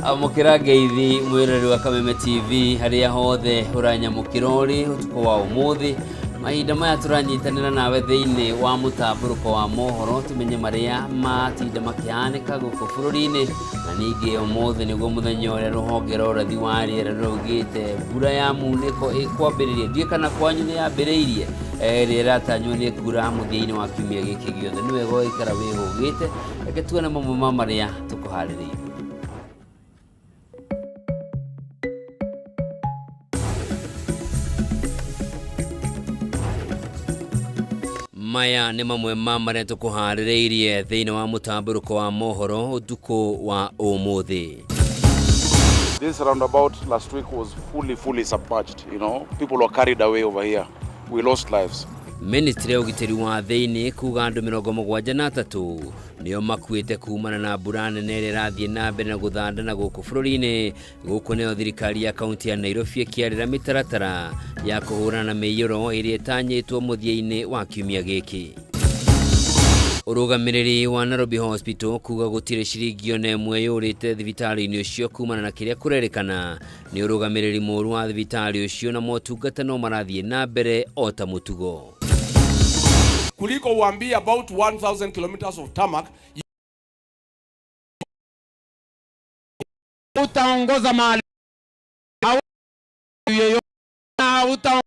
Amũkĩra ngeithi mwĩroreri wa Kameme TV harĩa hothe ũranyamũkĩra ũrĩ ũtukũ wa ũmũthĩ. Mahinda maya tũranyitanĩra nawe thĩinĩ wa mũtambũrũko wa mohoro tũmenye marĩa matinda makĩhanĩka gũkũ bũrũri-inĩ, na ningĩ ũmũthĩ nĩguo mũthenya ũrĩa rũhonge rwa ũrathi wa rĩera rũraugĩte mbura ya munĩko ĩkwambĩrĩria. Ndiũĩ kana kwanyu nĩ yambĩrĩirie, ĩrĩa ĩratanywo nĩ kura mũthia-inĩ wa kiumia gĩkĩ gĩothe. Nĩ wega ũgaikara wĩhũgĩte. Reke tuone mamwe ma marĩa tũkũharĩrĩirie. Maya nĩ mamwe ma marĩa tũkũharĩrĩirie thĩinĩ wa mũtambũrũko wa mohoro ũtukũ wa ũmũthĩ. This roundabout last week was fully, fully submerged. People were carried away over here. We lost lives. Ministry ya ũgitĩri wa thĩinĩ kuga andũ 73 nĩo makuĩte kumana na mbura nene ĩrĩa ĩrathiĩ na mbere na gũthandana gũkũ bũrũri-inĩ. Gũkũ nĩyo thirikari ya kaunti ya Nairobi ĩkĩarĩra mĩtaratara ya kũhũrana na mĩiyũro ĩrĩa ĩtanyĩtwo mũthia-inĩ wa kiumia gĩkĩ. Ũrũgamĩrĩri wa Nairobi Hospital kuga gũtirĩ ciringi ona ĩmwe yũrĩte thibitarĩ-inĩ ũcio kumana na kĩrĩa kũrerĩkana nĩ ũrũgamĩrĩri mũũru wa thibitarĩ ũcio, na motungata no marathiĩ na mbere o ta mũtugo. Kuliko uambie about 1000 kilometers of tarmac. Utaongoza mahali yeyote.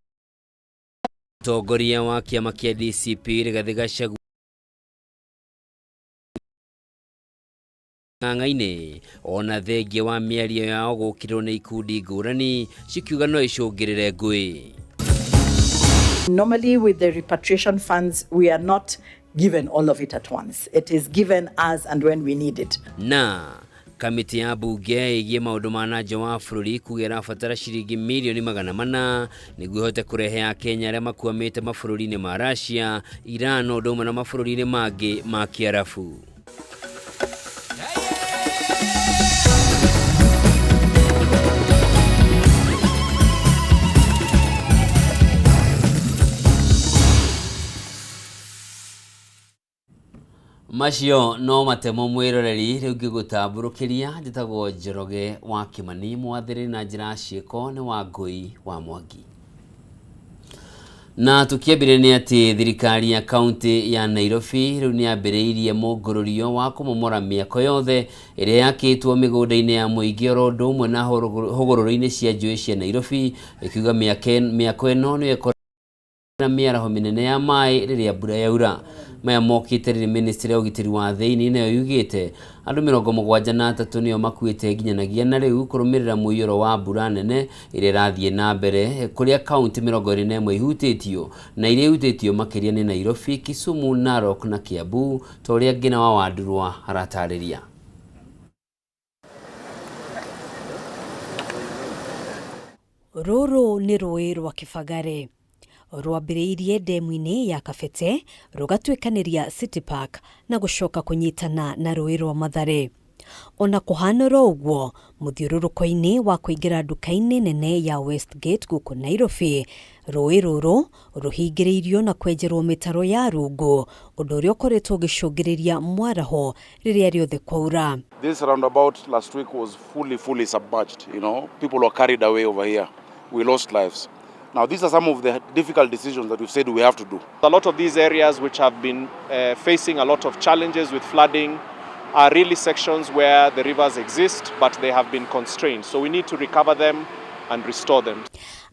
Mũtongoria wa kĩama kĩa DCP Rigathĩ Gachagua ng'ang'a-inĩ ona thengia wa mĩario yao gũkĩrĩrwo nĩ ikundi ngũrani cikiuga no icũngĩrĩre ngũĩ. Normally with the repatriation funds, we are not given all of it at once. It is given as and when we need it. Na kamĩtĩ ya mbunge ĩgiĩ maũndũ ma na nja wa bũrũri kuga ĩrabatara ciringi mirioni 400 nĩguo ĩhote kũrehe Akenya arĩa makwamĩte mabũrũri-inĩ ma Russia, Iran na ũndũ ũmwe na mabũrũri-inĩ mangĩ ma Kĩarabu. Macio no matemo mwĩroreri rĩu ngĩgũtambũrũkĩria. Njĩtagwo Njoroge wa Kĩmani, mwathĩrĩri na njĩra ya ciĩko nĩ Wangũi wa Mwangi. Na tũkĩambĩrĩria nĩ atĩ thirikari ya kaunti ya Nairobi rĩu nĩ yambĩrĩirie mũngũrũrio wa kũmomora mĩako yothe ĩrĩa yakĩtwo mĩgũnda-inĩ ya mũingĩ oro ũndũ ũmwe na hũgũrũrũ-inĩ cia njũĩ cia Nairobi, ĩkiuga mĩako ĩno nĩyo ĩkoragwo na mĩaraho mĩnene ya maĩ rĩrĩa mbura yaura. Maya mokĩte rĩrĩ ministry ya ũgitĩri wa thĩinĩ nayo yugĩte andũ 73 nĩo makuĩte nginyanagia na rĩu kũrũmĩrĩra mũiyũro wa mbura nene ĩrĩa ĩrathiĩ na mbere kũrĩa kaunti 21 ihutĩtio, na iria ihutĩtio makĩria nĩ Nairobi, Kisumu, Narok na Kiambu, ta ũrĩa Ngina wa Wandurwa aratarĩria. Rũrũ nĩ rũĩ rwa Kĩbagare. Rwambĩrĩirie ndemu-inĩ ya Kabete, rũgatuĩkanĩria City Park na gũcoka kũnyitana na rũĩ rwa Mathare. Ona kũhana oro ũguo, mũthiũrũrũko-inĩ wa kũingĩra nduka-inĩ nene ya Westgate gũkũ Nairobi, rũĩ rũrũ rũhingĩrĩirio na kwenjerwo mĩtaro ya rungu, ũndũ ũrĩa ũkoretwo ũgĩcũngĩrĩria mwaraho rĩrĩa rĩothe kwaura. This roundabout last week was fully, fully submerged. People were carried away over here. We lost lives. Now, these are some of the difficult decisions that we've said we have to do. A lot of these areas which have been facing a lot of challenges with flooding are really sections where the rivers exist, but they have been constrained. So we need to recover them and restore them.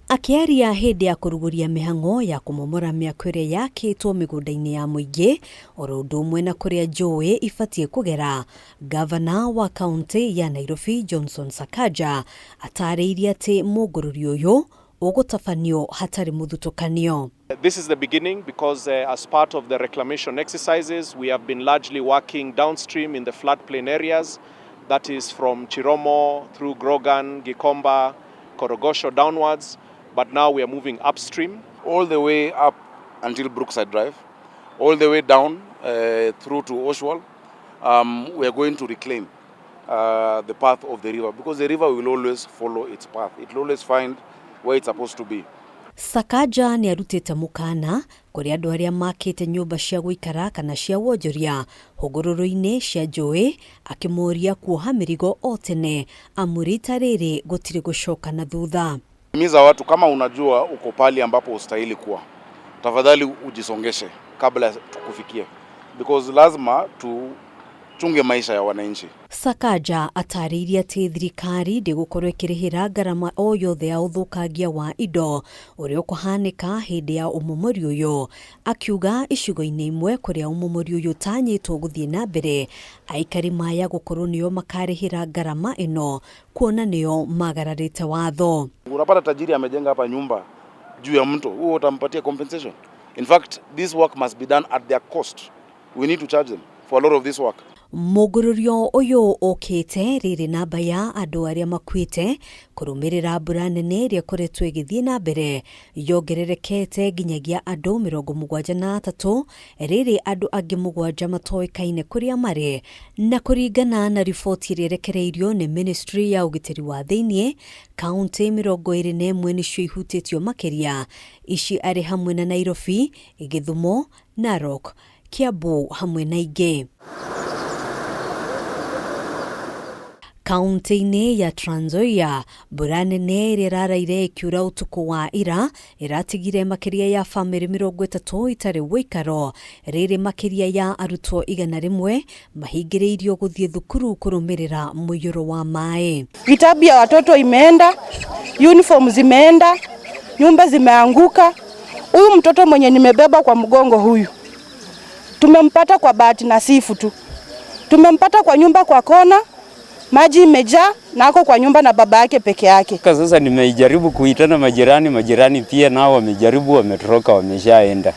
Akĩaria hĩndĩ ya kũrugũria mĩhang'o ya kũmomora mĩako ĩrĩa yakĩtwo mĩgũnda-inĩ ya mũingĩ oro ũndũ ũmwe na kũrĩa njũĩ ibatiĩ kũgera, Gavana wa kaunti ya Nairobi Johnson Sakaja atarĩirie atĩ mũngũrũri ũyũ ũgũtabanio hatarĩ mũthutũkanio. This is the beginning because as part of the reclamation exercises, we have been largely working downstream in the floodplain areas, that is from Chiromo through Grogan, Gikomba, Korogosho downwards, but now we are moving upstream. All the way up until Brookside Drive, all the way down through to Oshwal, we are going to reclaim the path of the river, because the river will always follow its path. It will always find where it's supposed to be. Sakaja nĩ arutĩte mũkana kũrĩ andũ arĩa makĩte nyũmba cia gũikara kana cia wonjoria hũgũrũrũ-inĩ cia njũĩ, akĩmoria kuoha mĩrigo o tene amu rita rĩrĩ gũtirĩ gũcoka na thutha. Himiza watu, kama unajua uko pali ambapo ustahili kuwa, tafadhali ujisongeshe kabla tukufikie, because lazima tuchunge maisha ya wananchi. Sakaja atarĩirie atĩ thirikari ndĩgũkorwo ĩkĩrĩhĩra ngarama o yothe ya ũthũkangia wa indo ũrĩa ũkũhanĩka hĩndĩ ya ũmomori ũyũ, akiuga icigo-inĩ imwe kũrĩa ũmomori ũyũ ũtanyĩtwo gũthiĩ na mbere aikari maya gũkorwo nĩo makarĩhĩra ngarama ĩno kuona nĩo magararĩte watho. Unapata tajiri amejenga hapa nyumba juu ya mto, huo utampatia compensation? In fact, this work must be done at their cost. We need to charge them for a lot of this work. Mũgũrũrio ũyũ ũkĩte rĩrĩ namba ya andũ arĩa makuĩte kũrũmĩrĩra mbura nene ĩrĩa ĩkoretwo ĩgĩthiĩ na mbere yongererekete nginyagia andũ 73, rĩrĩ andũ angĩ 7 matoĩkaine kũrĩa marĩ, na kũringana na riboti ĩrĩa ĩrekereirio nĩ Ministry ya ũgitĩri wa thĩiniĩ, kaunti 21 nĩcio ihutĩtio makĩria, ici arĩ hamwe na Nairobi, Gĩthumo, Narok, Kiambu hamwe na ingĩ. Kaunti-inĩ ya Trans Nzoia, mbura nene ĩrĩa ĩraraire ĩkiura ũtukũ wa ira ĩratigire makĩria ya bamĩrĩ 30 itarĩ ũikaro, rĩrĩ makĩria ya arutwo 100 mahingĩrĩirio gũthiĩ thukuru kũrũmĩrĩra mũiyũro wa maĩ. Vitabu ya watoto imeenda, uniform zimeenda, nyumba zimeanguka. Huyu mtoto mwenye nimebeba kwa mgongo huyu tumempata kwa bahati nasifu tu, tumempata kwa nyumba kwa kona, maji imejaa na ako kwa nyumba na baba yake peke yake. Sasa nimejaribu kuitana majirani, majirani pia nao wamejaribu, wametoroka, wameshaenda.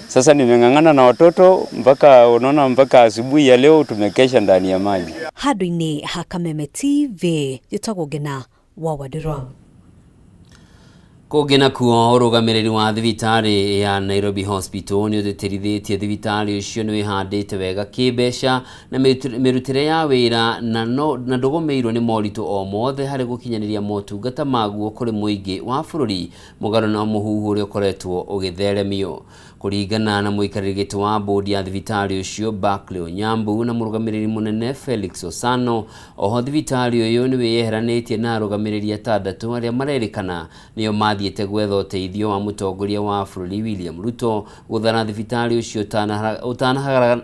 Sasa nimeng'ang'ana na watoto mpaka unaona mpaka asubuhi ya leo tumekesha ndani ya maji. Handũ-inĩ ha Kameme TV, njĩtagwo Ngina wa Wandirwa. Kũngĩ nakuo, ũrũgamĩrĩri wa thibitarĩ ya Nairobi Hospital nĩ ũtĩtĩrithĩtie thibitarĩ ũcio nĩ wĩhandĩte wega kĩmbeca na mĩrutĩre ya wĩra na ndũgũmĩirwo nĩ moritũ o mothe harĩ gũkinyanĩria motungata maguo kũrĩ mũingĩ wa bũrũri, mũgarũ na mũhuhu ũrĩa ũkoretwo ũgĩtheremio. Kũringana na mũikarĩri gĩtĩ wa bodi ya thibitarĩ ũcio Barclay Onyambu na mũrũgamĩrĩri mũnene Felix Osano, oho thibitarĩ ũyũ nĩ wĩyeheranĩtie na arũgamĩrĩri 6 arĩa marerĩkana nĩo mathiĩte gwetha ũteithio wa mũtongoria wa bũrũri William Ruto gũthara thibitarĩ ũcio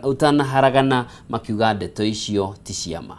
ũtanaharagana, makiuga ndeto icio ti ciama.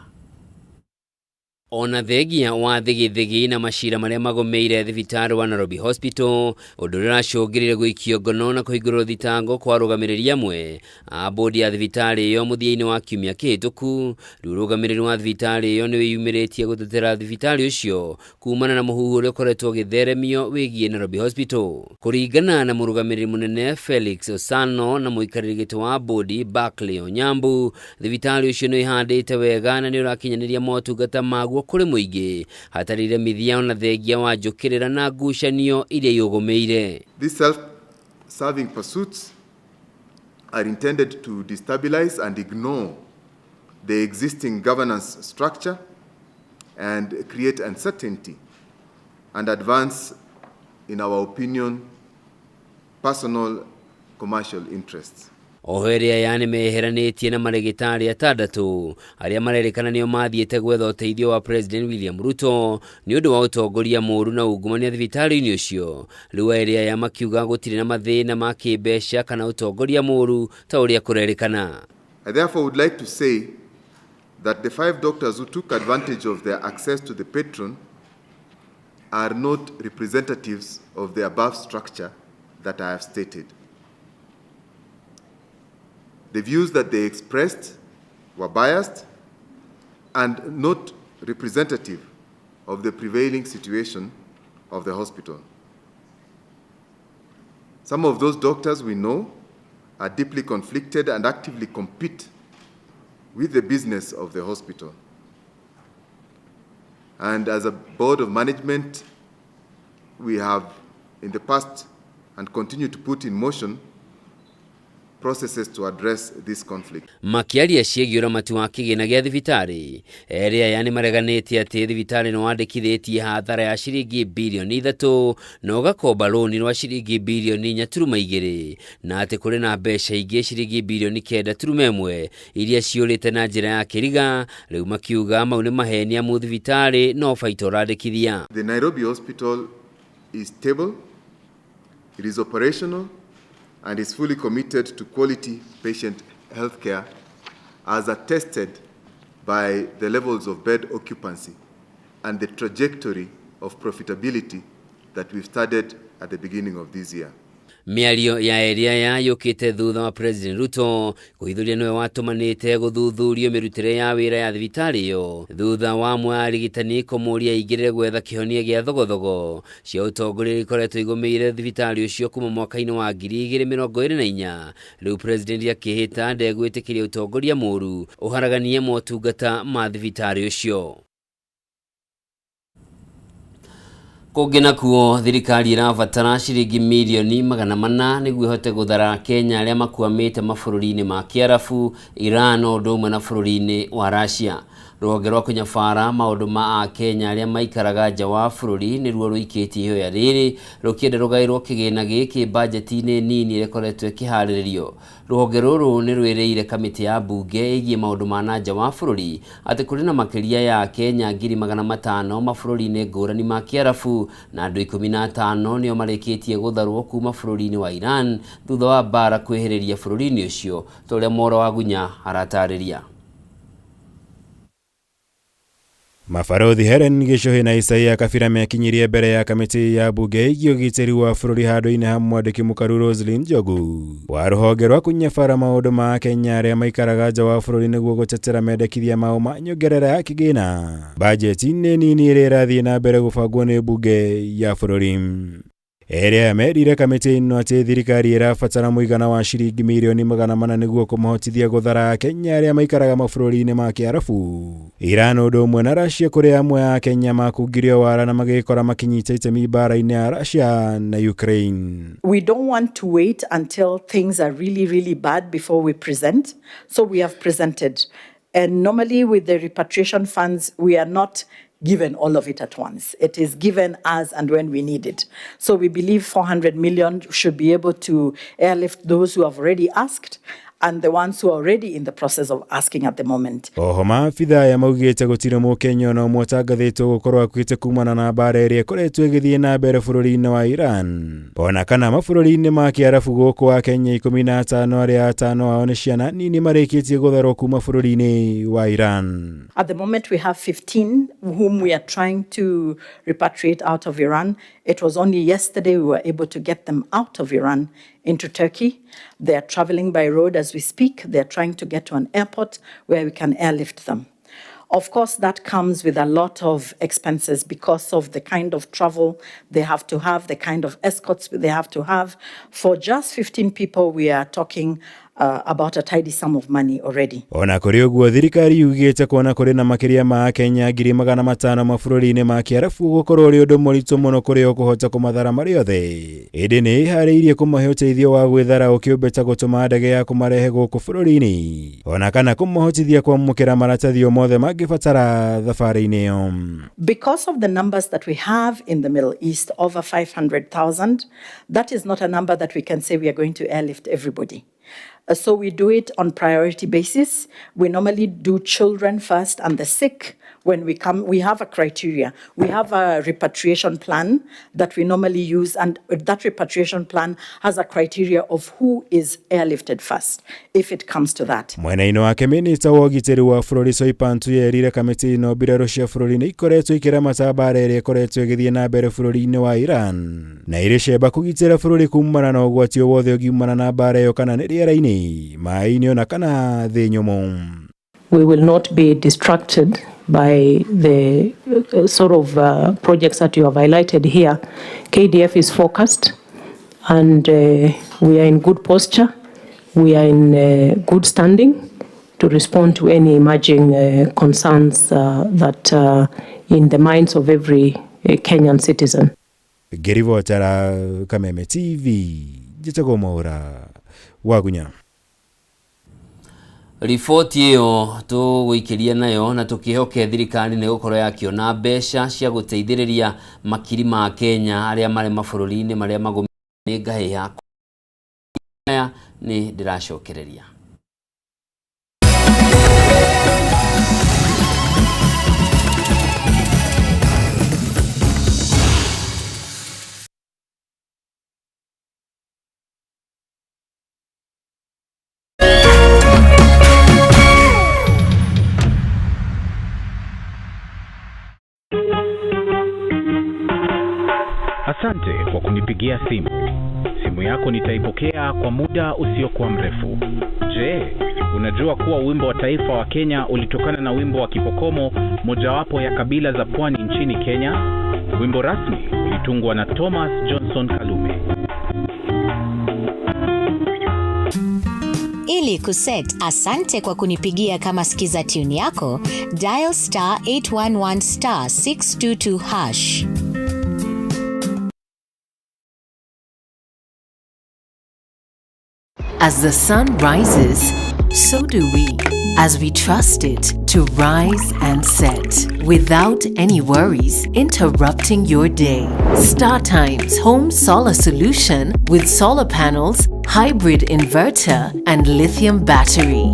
Ona thengia wa thigithigi na macira marĩa magũmĩire thibitarĩ wa Nairobi Hospital, ũndũ ũrĩa ũracũngĩrĩire gũikio ngono na kũhingũrwo thitango kwa arũgamĩrĩri amwe a bodi ya thibitarĩ ĩyo mũthia-inĩ wa kiumia kĩhĩtũku. Rĩu ũrũgamĩrĩri wa thibitarĩ ĩyo nĩ wĩyumĩrĩtie gũtetera thibitarĩ ũcio kumana na mũhuhu ũrĩa ũkoretwo ũgĩtheremio wĩgiĩ Nairobi Hospital. Kũringana na mũrũgamĩrĩri mũnene Felix Osano na mũikarĩri gĩtĩ wa bodi Barclay Onyambu, thibitarĩ ũcio nĩ wĩhandĩte wega na nĩ ũrakinyanĩria motungata maguo kũrĩ mũingĩ hatarĩ iremithia ona thengia wa njũkĩrĩra na ngucanio iria iũgũmĩire. These self-serving pursuits are intended to destabilize and ignore the existing governance structure and create uncertainty and advance, in our opinion, personal commercial interests. Oho ĩrĩa aya nĩ meyeheranĩtie na marĩgĩtarĩ 6 arĩa marerĩkana nĩo mathiĩte gwetha ũteithio wa President William Ruto nĩ ũndũ wa ũtongoria mũũru na ungumania thibitarĩ-inĩ ũcio. Rĩu erĩ aya makiuga gũtirĩ na mathĩna ma kĩmbeca kana ũtongoria mũũru ta ũrĩa kũrerĩkana. I therefore would like to say that the 5 doctors who took advantage of their access to the patron are not representatives of the above structure that I have stated. The views that they expressed were biased and not representative of the prevailing situation of the hospital. Some of those doctors we know are deeply conflicted and actively compete with the business of the hospital. And as a board of management, we have in the past and continue to put in motion processes to address this conflict. Makĩaria ciĩgiĩ ũramati wa kĩgĩna gĩa thibitarĩ, erĩ aya nĩ mareganĩte atĩ thibitarĩ nĩ wandĩkithĩtie hathara ya ciringi birioni 3 na ũgakomba rũni rwa ciringi birioni 4.2 na atĩ kũrĩ na mbeca ingĩ ciringi birioni 9.1 iria ciũrĩte na njĩra ya kĩriga. Rĩu makiuga mau nĩ maheni amu thibitarĩ no baita ũrandĩkithia. The Nairobi Hospital is stable, it is operational, and is fully committed to quality patient health care as attested by the levels of bed occupancy and the trajectory of profitability that we've started at the beginning of this year. Mĩario ya erĩ aya yũkĩte thutha wa President Ruto kũhithũria nĩwe watũmanĩte gũthuthurio mĩrutĩre ya wĩra ya thibitarĩ ĩyo thutha wa amwe a arigitani kũmũria aingĩrĩre gwetha kĩhonia gĩa thogothogo cia ũtongoria iria ikoretwo igũmĩire thibitarĩ ũcio kuma mwaka-inĩ wa 2024. Rĩu President akĩhĩta ndegwĩtĩkĩria ũtongoria mũru ũharaganie motungata ma thibitarĩ ũcio. Kũngĩ nakuo, thirikari ĩrabatara ciringi mirioni 400 nĩguo ĩhote gũthara Kenya arĩa makwamĩte mabũrũri-inĩ ma Kĩarabu, Iran o ũndũ ũmwe na bũrũri-inĩ wa Russia. Rũhonge rwa kũnyabara maũndũ ma Akenya arĩa maikaraga nja wa bũrũri nĩruo rũikĩtie ihoya rĩrĩ rũkĩenda rũgaĩrwo kĩgĩna gĩkĩ bajeti-inĩ nini ĩrĩa ĩkoretwo ĩkĩharĩrĩrio. Rũhonge rũrũ nĩ rwĩrĩire kamĩtĩ ya mbunge ĩgiĩ maũndũ ma na nja wa bũrũri atĩ kũrĩ na makĩria ya Akenya 500,000 mabũrũri-inĩ ngũrani ma Kĩarabu na andũ 15 nĩo marĩkĩtie gũtharwo kuma bũrũri-inĩ wa Iran thutha wa mbara kwĩhĩrĩria bũrũri-inĩ ũcio, ta ũrĩa Moro wa Gunya aratarĩria. Mabarothi Helen Gichuhi na Isaia Kabira mekinyirie mbere ya kamĩtĩ ya mbunge ĩgiĩ ũgitĩri wa bũrũri handũ-inĩ ha mwandĩki mũkaru Roselyn Njogu wa rũhonge rwa kũnyabara maũndũ ma Akenya arĩa maikaraga nja wa bũrũri nĩguo gũtetera mendekithia mao ma nyongerera ya kĩgĩna bajeti-inĩ nini ĩrĩa ĩrathiĩ na mbere gũbangwo nĩ mbunge ya bũrũri. Erĩ aya merire kamĩtĩ ĩno atĩ thirikari ĩrabatara mũigana wa ciringi mirioni 400 nĩguo kũmahotithia gũthara Akenya arĩa maikaraga mabũrũri-inĩ ma Kĩarabu, Iran ũndũ ũmwe na Russia kũrĩa amwe a Akenya makungirio wara na magĩkora makinyita itemi mbara-inĩ ya Russia na Ukraine. We don't want to wait until things are really, really bad before we present. So we have presented. And normally with the repatriation funds, we are not given all of it at once. It is given as and when we need it. So we believe 400 million should be able to airlift those who have already asked and the ones who are already in the process of asking at the moment. Oho maabitha aya maugĩte gũtirĩ mũkenya ona ũmwe ũtangathĩtwo gũkorwo akuĩte kumana na mbara ĩrĩa ĩkoretwo ĩgĩthiĩ na mbere bũrũri-inĩ wa Iran ona kana mabũrũri-inĩ ma Kĩarabu gũkũ Akenya 15 arĩa atano ao nĩ ciana nini marĩkĩtie gũtharwo kuma bũrũri-inĩ wa Iran. At the moment we have 15 whom we are trying to repatriate out of Iran. It was only yesterday we were able to get them out of Iran into Turkey. They are traveling by road as we speak. They are trying to get to an airport where we can airlift them. Of course, that comes with a lot of expenses because of the kind of travel they have to have, the kind of escorts they have to have. For just 15 people, we are talking about a tidy sum of money already. Ona kũrĩ ũguo thirikari yugĩte kuona kũrĩ na makĩria ma Akenya 500,000 mabũrũri-inĩ ma Kĩarabu gũkorwo ũrĩ ũndũ mũritũ mũno kũrĩ o kũhota kũmathara marĩ othe, ĩndĩ nĩ ĩharĩirie kũmahe ũteithio wa gwĩthara ũkĩũmbe ta gũtũma ndege ya kũmarehe gũkũ bũrũri-inĩ ona kana kũmahotithia kwamũkĩra maratathi o mothe mangĩbatara thabarĩ-inĩ ĩyo. Because of the numbers that we have in the Middle East, over 500,000, that is not a number that we can say we are going to airlift everybody. So we do it on priority basis. We normally do children first and the sick. When we come, we have a criteria. We have a repatriation plan that we normally use, and that repatriation plan has a criteria of who is airlifted first, if it comes to that. Mwena-inĩ wake minista wa ũgitĩri wa bũrũri Soipan Tuya erire kamĩtĩ ĩno mbirarũ cia bũrũri nĩ ikoretwo ikĩramata mbara ĩrĩa ĩkoretwo ĩgĩthiĩ na mbere bũrũri-inĩ wa Iran na irĩ cemba kũgitĩra bũrũri kumana na ũgwati o wothe ũngiumana na mbara ĩyo kana nĩ rĩera-inĩ, maĩ-inĩ ona kana thĩ nyũmũ. We will not be distracted by the sort of projects that you have highlighted here. KDF is focused and we are in good posture. We are in good standing to respond to any emerging concerns that in the minds of every Kenyan citizen. Ngĩribotera Kameme TV, njĩtagwo Mwaũra Wagunya. Riboti ĩyo tũgũikĩria nayo na tũkĩhoke thirikari nĩ gũkorwo yakĩona mbeca cia gũteithĩrĩria makiri ma Kenya arĩa marĩ mabũrũri-inĩ marĩa magũmĩirwo nĩ ngahĩha. Aya nĩ ndĩracokereria. Asante kwa kunipigia simu. Simu yako nitaipokea kwa muda usiokuwa mrefu. Je, unajua kuwa wimbo wa taifa wa Kenya ulitokana na wimbo wa Kipokomo, mojawapo ya kabila za pwani nchini Kenya? Wimbo rasmi ulitungwa na Thomas Johnson Kalume. Ili kuset asante kwa kunipigia kama skiza tune yako, dial star 811 star 622 hash. As the sun rises, so do we, as we trust it to rise and set without any worries interrupting your day. StarTimes Home Solar Solution with solar panels, hybrid inverter, and lithium battery.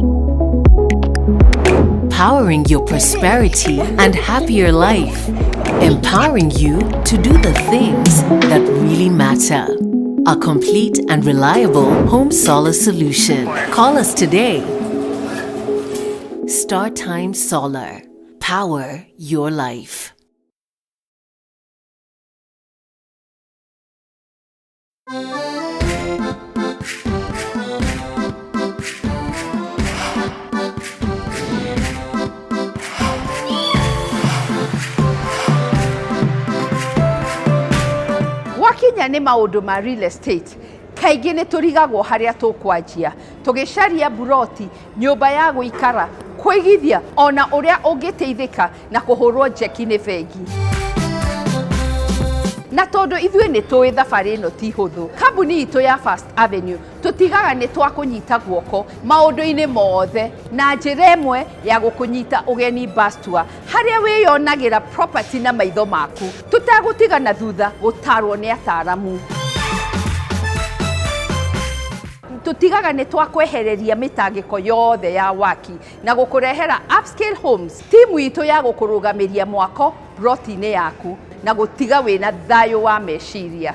Powering your prosperity and happier life, empowering you to do the things that really matter. A complete and reliable home solar solution. Call us today. StarTime Solar. Power your life. Gwakinya nĩ maũndũ ma real estate, kaingĩ nĩ tũrigagwo harĩa tũkwanjia tũgĩcaria mburoti, nyũmba ya gũikara, kũigithia, ona ũrĩa ũngĩteithĩka na kũhũrwo njeki nĩ bengi. Na tondũ ithuĩ nĩ tũĩ thabarĩ ĩno ti hũthũ, kambuni itũ ya First Avenue tũtigaga nĩ twakũnyita guoko maũndũ-inĩ mothe na njĩra ĩmwe ya gũkũnyita ũgeni bus tour, harĩa wĩyonagĩra property na maitho maku tũtagũtigana thutha gũtarwo nĩ ataramu. Tũtigaga nĩ twakwehereria mĩtangĩko yothe ya waki na gũkũrehera upscale homes, timu itũ ya gũkũrũgamĩria mwako broti-inĩ yaku na gũtiga wĩna thayũ wa meciria.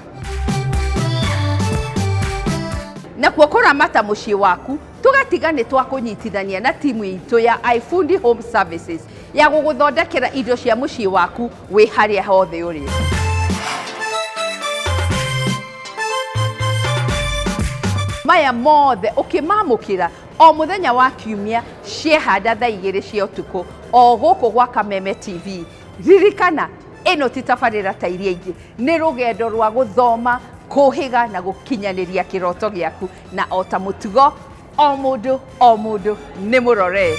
Nakuo kũramata mũciĩ waku tũgatiga nĩ twakũnyitithania na timu itũ ya iFundi Home Services ya gũgũthondekera indo cia mũciĩ waku wĩ harĩa hothe ũrĩ. Maya mothe ũkĩmamũkĩra o mũthenya wa kiumia ciehanda thaa 2 cia ũtukũ o gũkũ gwa Kameme TV. Ririkana ĩno ti tabarĩra ta iria ingĩ, nĩ rũgendo rwa gũthoma, kũhĩga na gũkinyanĩria kĩroto gĩaku, na o ta mũtugo o mũndũ o mũndũ nĩ mũrore.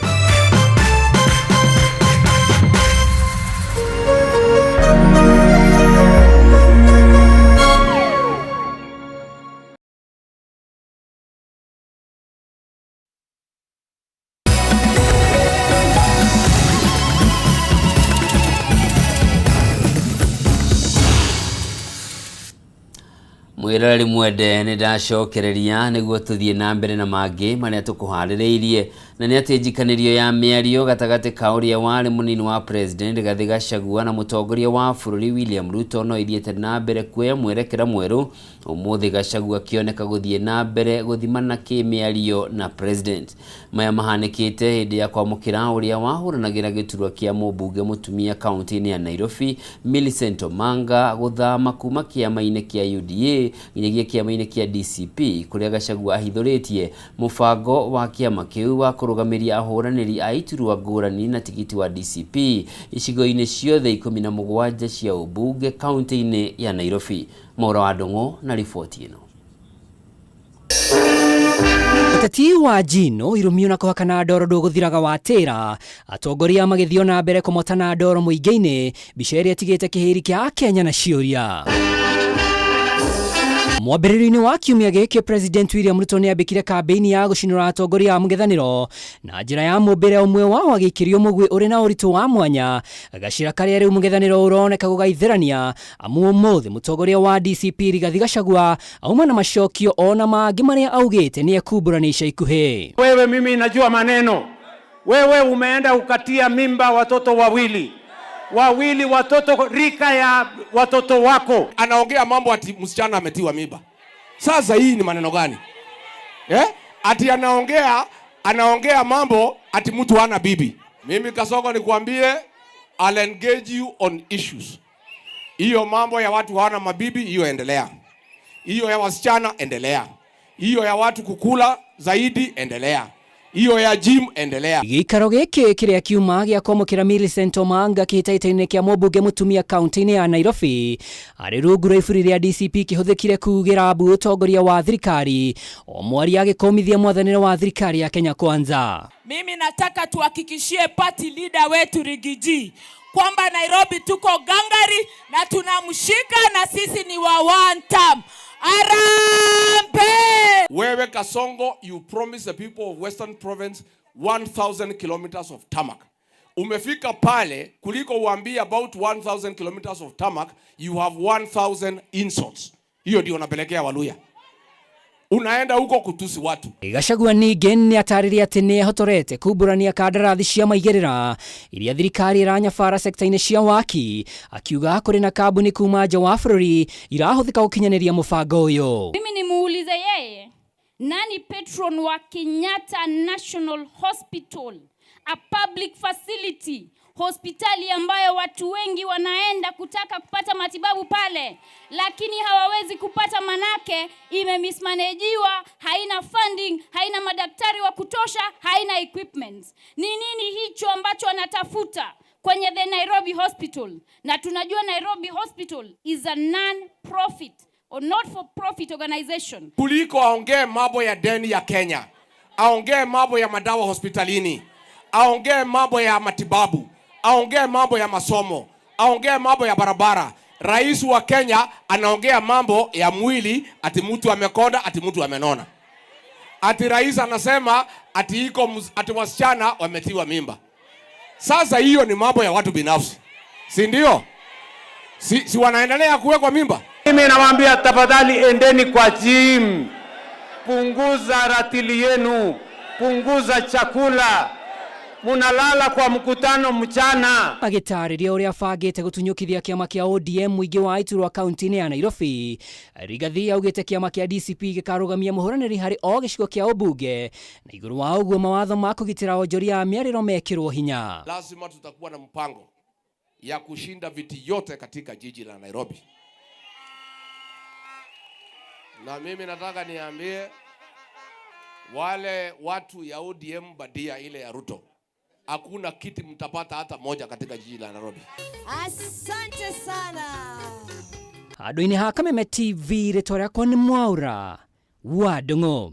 Mwiroreri mwende, nĩ ndacokereria nĩguo tũthiĩ na mbere na mangĩ marĩa tũkũharĩrĩirie, na nĩ atĩ njikanĩrio ya mĩario gatagatĩ ka ũrĩa warĩ mũnini wa president Rigathĩ Gachagua na mũtongoria wa bũrũri William Ruto no ithiĩte na mbere kuoya mwerekera mwerũ. Ũmũthĩ Gachagua akĩoneka gũthiĩ na mbere gũthimana kĩmĩario na president. Maya mahanĩkĩte hĩndĩ ya kwamũkĩra ũrĩa wahũranagĩra gĩturwa kĩa mũmbunge mũtumia kaunti-inĩ ya Nairobi Millicent Omanga gũthama kuma kĩama-inĩ kĩa UDA nginyagia kĩama-inĩ kĩa DCP, kũrĩa Gachagua ahithũrĩtie mũbango wa kĩama kĩu wa kũrũgamĩria ahũranĩri a iturwa ngũrani na tigiti wa DCP icigo-inĩ ciothe 17 cia ũmbunge kaunti-inĩ ya Nairobi. Maura wa Ndung'u na riboti ĩno. Ũteti wa njino irumio na kũhakana ndoro ndũgũthiraga watĩra, atongoria magĩthiĩ na mbere kũmotana ndoro mũingĩ-inĩ, mbica ĩrĩa ĩtigĩte kĩhĩri kĩa Akenya na ciũria. Mwambĩrĩrio-inĩ wa kiumia gĩkĩ President William Ruto nĩambĩkire kambĩini ya gũcinũra atongoria a mũng'ethanĩro na njĩra ya mũmbĩre ũmwe wao agĩikĩrio mũgwĩ ũrĩ na ũritũ wa mwanya gacĩra karĩa rĩu mũng'ethanĩro ũroneka gũgaithĩrania amu ũmũthĩ mũtongoria wa DCP Rigathi Gachagua auma na macokio ona mangĩ marĩa augĩte nĩ ekumbũrania ica ikuhĩ. Wewe mimi najua maneno. Wewe umeenda ukatia mimba watoto wawili wawili, watoto rika ya watoto wako. Anaongea mambo ati msichana ametiwa mimba. Sasa hii ni maneno gani? Ati anaongea mambo ati mtu hana bibi. Mimi Kasongo nikuambie, I'll engage you on issues. Hiyo mambo ya watu hawana mabibi, hiyo endelea. Hiyo ya wasichana endelea. Hiyo ya watu kukula zaidi endelea. Hiyo ya gym endelea. Gĩikaro gĩkĩ kĩrĩa kiuma gĩa kwamũkĩra Millicent Omanga kĩhĩtahĩtano-inĩ kĩa mũmbunge mũtumia kaunti-inĩ ya Nairobi arĩ rungu rwa iburi rĩa DCP kĩhũthĩkire kugĩra mbu ũtongoria wa thirikari o mwaria agĩkũmithia mwathanĩre wa thirikari ya Kenya Kwanza. Mimi nataka tuhakikishie party leader wetu Rigiji kwamba Nairobi tuko gangari na tunamshika na sisi ni wa one term. Harambee! Wewe Kasongo, you promise the people of Western Province 1000 kilometers of tarmac. Umefika pale kuliko uambie about 1000 kilometers of tarmac, you have 1000 insults. Hiyo ndio unapelekea Waluya. Unaenda huko kutusi watu. Gachagua ningĩ nĩatarĩria atĩ nĩehotorete kumbũrania kandarathi cia maigĩrĩra iria thirikari ĩranyabara sekta-inĩ cia waki, akiuga kũrĩ na kambuni kuma nja wa bũrũri irahũthĩka gũkinyanĩria mũbango ũyũ. Mimi nimuulize yeye, nani patron wa Kenyatta National Hospital, a public facility, hospitali ambayo watu wengi wanaenda kutaka kupata matibabu pale, lakini hawawezi kupata manake imemismanajiwa, haina funding, haina madaktari wa kutosha, haina equipment. Ni nini hicho ambacho anatafuta kwenye the Nairobi Hospital? Na tunajua Nairobi Hospital is a non-profit or not-for-profit organization. Kuliko aongee mambo ya deni ya Kenya, aongee mambo ya madawa hospitalini, aongee mambo ya matibabu, aongee mambo ya masomo, aongee mambo ya barabara. Rais wa Kenya anaongea mambo ya mwili, ati mtu amekonda, ati mtu amenona. Ati rais anasema ati iko ati wasichana wametiwa mimba. Sasa hiyo ni mambo ya watu binafsi, si ndio? Si wanaendelea kuwekwa mimba? Mimi nawaambia tafadhali, endeni kwa gym, punguza ratili yenu, punguza chakula, munalala kwa mkutano mchana. Agĩtarĩria ũrĩa abangĩte gũtunyũkithia kĩama kĩa ODM mũingĩ wa iturwa kaunti-inĩ ya Nairobi, Rigathi augĩte kĩama kĩa DCP gĩkarũgamia mũhũranĩri harĩ o gĩcigo kĩa ũmbunge na igũrũ wa ũguo mawatho ma kũgitĩra onjoria a mĩarĩro mekĩrwo hinya. Lazima tutakuwa na mpango ya kushinda viti yote katika jiji la Nairobi. Na mimi nataka niambie wale watu ya ODM badia ile ya Ruto, hakuna kiti mtapata hata moja katika jiji la Nairobi. Asante sana. Handũ-inĩ ha Kameme TV, rĩtwa rĩakwa nĩ Mwaura wa Ndung'u.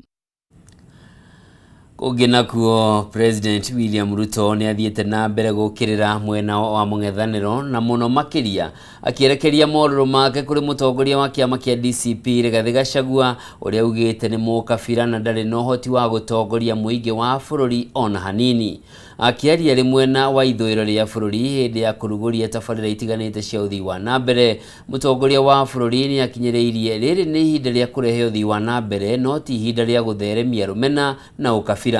Kũngĩ nakuo, President William Ruto nĩ athiĩte na mbere gũkĩrĩra mwena wa mũng'ethanĩro na mũno makĩria akĩerekeria morũrũ make kũrĩ mũtongoria wa kĩama kĩa DCP Rigathi Gachagua ũrĩa augĩte nĩ mũkabira na ndarĩ na ũhoti wa gũtongoria mũingĩ wa bũrũri ona hanini. Akĩaria arĩ mwena wa ithũĩro rĩa bũrũri hĩndĩ ya kũrugũria tabarĩra itiganĩte cia ũthii wa na mbere, mũtongoria wa bũrũri nĩ akinyĩrĩirie rĩrĩ nĩ ihinda rĩa kũrehe ũthii wa na mbere no ti ihinda rĩa gũtheremia rũmena na ũkabira.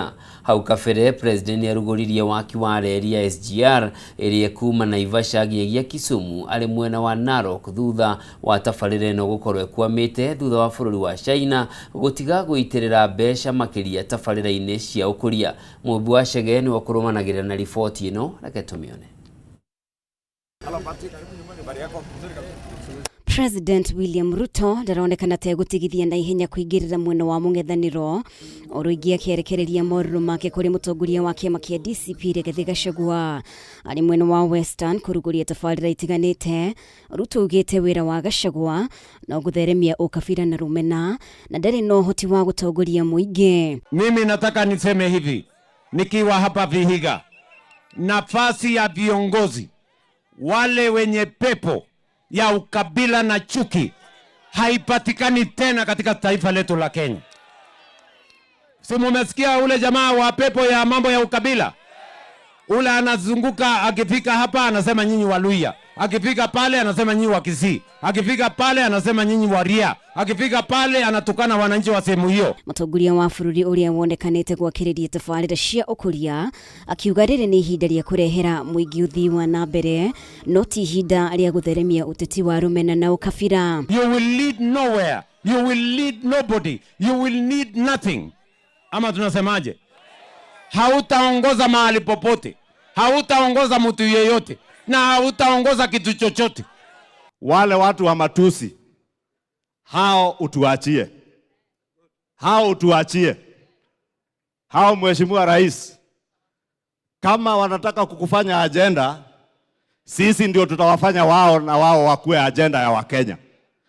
Hau kabere President nĩarugũririe waki wa reri ya SGR ĩrĩa ĩkuma Naivasha nginyagia Kisumu arĩ mwena wa Narok thutha wa tabarĩra ĩno gũkorwo ĩkwamĩte thutha wa bũrũri wa China gũtiga gũitĩrĩra mbeca makĩria tabarĩra-inĩ cia ũkũria. Mũmbi wa Chege nĩwe ũkũrũmanagĩrĩra na riboti ĩno, reke tũmĩone. President William Ruto ndaronekana ta egũtigithia na ihenya kũingĩrĩra mwena wa mũng'ethanĩro oro ingĩ akĩerekereria morũrũ make kũrĩ mũtongoria wa kĩama kĩa DCP Rigathi Gachagua arĩ mwena wa Western kũrugũria tabarĩra itiganĩte. Ruto augĩte wĩra wa Gachagua no gũtheremia ũkabira na rũmena na ndarĩ na ũhoti wa gũtongoria mũingĩ. Mimi nataka niseme hivi nikiwa hapa Vihiga, nafasi ya viongozi wale wenye pepo ya ukabila na chuki haipatikani tena katika taifa letu la Kenya. Si mumesikia ule jamaa wa pepo ya mambo ya ukabila? Ule anazunguka akifika hapa anasema nyinyi Waluya, akifika pale anasema nyinyi wa Kisii, akifika pale anasema nyinyi Waria, akifika pale anatukana wananchi wa sehemu hiyo. Mũtongoria wa bũrũri ũrĩa wonekanĩte gwakĩrĩria tabarĩra cia ũkũria akiuga rĩrĩ nĩ ihinda rĩa kũrehera mũingĩ ũthii wa na mbere no ti ihinda rĩa gũtheremia ũteti wa rũmena na ũkabira. You will lead nowhere. You will lead nobody. You will need nothing. Ama tunasemaje? Hautaongoza mahali popote, hautaongoza mtu yeyote, na hautaongoza kitu chochote. Wale watu wa matusi hao utuachie, hao utuachie hao. Mheshimiwa Rais, kama wanataka kukufanya ajenda, sisi ndio tutawafanya wao na wao wakuwe ajenda ya Wakenya.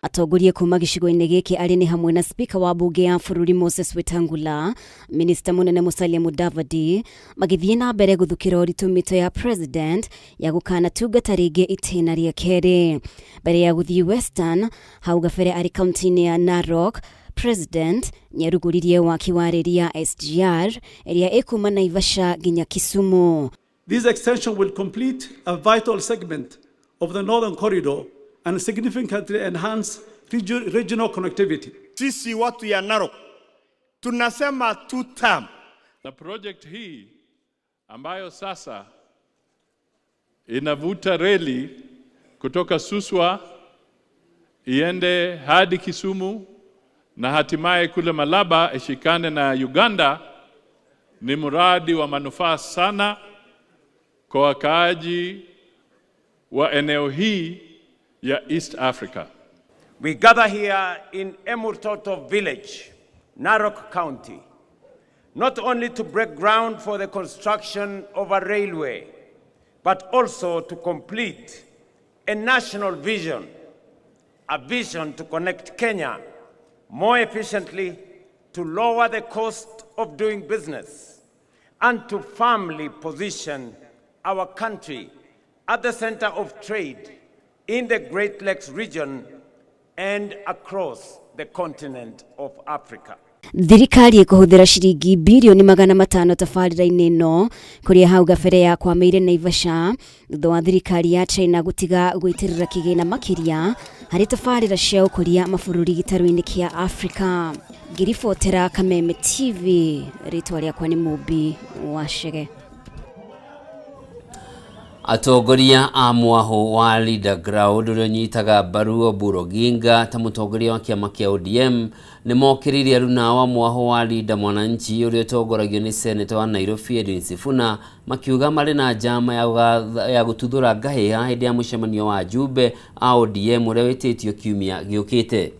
Atongoria kuma gĩcigo-inĩ gĩkĩ arĩ nĩ hamwe na spika wa bunge ya bũrũri Moses Wetangula, minista mũnene Musalia Mudavadi magĩthiĩ na mbere gũthukĩra ũritũ mĩto ya president ya gũkanatungata rĩngĩ itĩna rĩa kerĩ. Mbere ya gũthiĩ Western, hau gabere arĩ kaunti-inĩ ya Narok, president nĩarugũririe waki wa reri ya SGR ĩrĩa ĩkuma Naivasha nginya Kisumu. This extension will complete a vital segment of the Northern Corridor and significantly enhance regional connectivity. Sisi watu ya Narok tunasema two term. Na project hii ambayo sasa inavuta reli kutoka Suswa iende hadi Kisumu na hatimaye kule Malaba ishikane na Uganda ni mradi wa manufaa sana kwa wakaaji wa eneo hii ya East Africa. We gather here in Emurtoto Village, Narok County, not only to break ground for the construction of a railway, but also to complete a national vision, a vision to connect Kenya more efficiently, to lower the cost of doing business, and to firmly position our country at the center of trade in the Great Lakes region and across the continent of Africa. Thirikari ĩkũhũthĩra ciringi birioni 500 tabarĩra-inĩ ĩno kũrĩa hau gabere yakwamĩire Naivasha thutha wa thirikari ya China gũtiga gũitĩrĩra kĩgĩna makĩria harĩ tabarĩra cia ũkũria mabũrũri gĩtarũ-inĩ kĩa Afrika. Ngĩribotera Kameme TV, rĩtwa rĩakwa nĩ Mũmbi wa Chege. Atongoria a mwahũ wa Leader Ground ũrĩa ũnyitaga mbaru Oburu Oginga ta mũtongoria wa kĩama kĩa ODM nĩ mokĩrĩire aruna wa mwahũ wa Linda Mwananchi ũrĩa ũtongoragio nĩ seneta wa Nairobi Edwin Sifuna makiuga marĩ na njama ya gũtuthũra ngahĩha hĩndĩ ya mũcemanio wa ajumbe a ODM ũrĩa wĩtĩtio kiumia gĩũkĩte.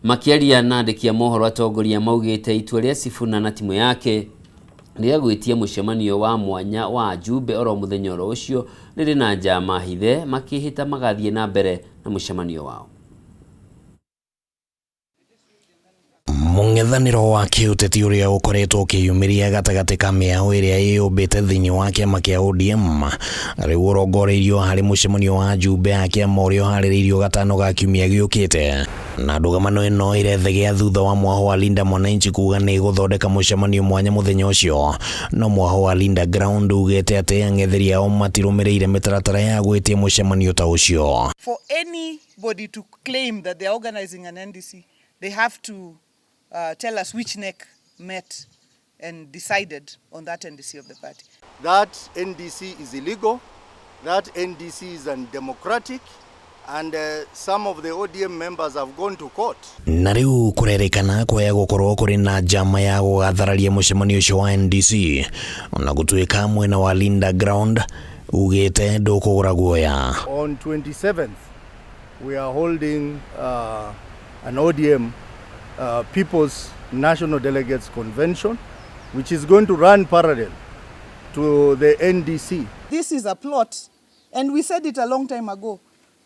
Makĩaria na andĩki a mohoro atongoria maugĩte itua rĩa Sifuna na timu yake rĩa gwĩtia mũcemanio wa mwanya wa ajumbe oro mũthenya oro ũcio rĩrĩ na njama hithe makĩhĩta magathiĩ na mbere na mũcemanio wao. Mũng'ethanĩro wa kĩũteti ũrĩa ũkoretwo ũkĩyumĩria gatagatĩ ka mĩaũ ĩrĩa ĩyũmbĩte thĩinĩ wa kĩama kĩa ODM rĩu ũrongoreirio harĩ mũcemanio wa ajumbe a kĩama ũrĩa ũharĩrĩirio gatano ga kiumia gĩũkĩte. Na ndũgamano ĩno ĩrethegea thutha wa mwahũ wa Linda Mwananchi kuga nĩ ĩgũthondeka mũcemanio mwanya mũthenya ũcio. No mwahũ wa Linda Ground ugĩte atĩ ang'etheri ao matirũmĩrĩire mĩtaratara ya gwĩtia mũcemanio ta ũcio. For anybody to claim that they are organizing an NDC, they have to tell us which NEC met and decided on that NDC of the party. That NDC is illegal, that NDC is undemocratic, and some of the ODM members have gone to court. Na rĩu kũrerĩkana kwaya gũkorwo kũrĩ na njama ya gũgathararia mũcemanio ũcio wa NDC ona gũtuĩka mwena wa Linda Ground ugĩte ndũkũgũra guoya. On 27th we are holding an ODM People's National Delegates Convention, which is going to run parallel to the NDC. This is a plot, and we said it a long time ago,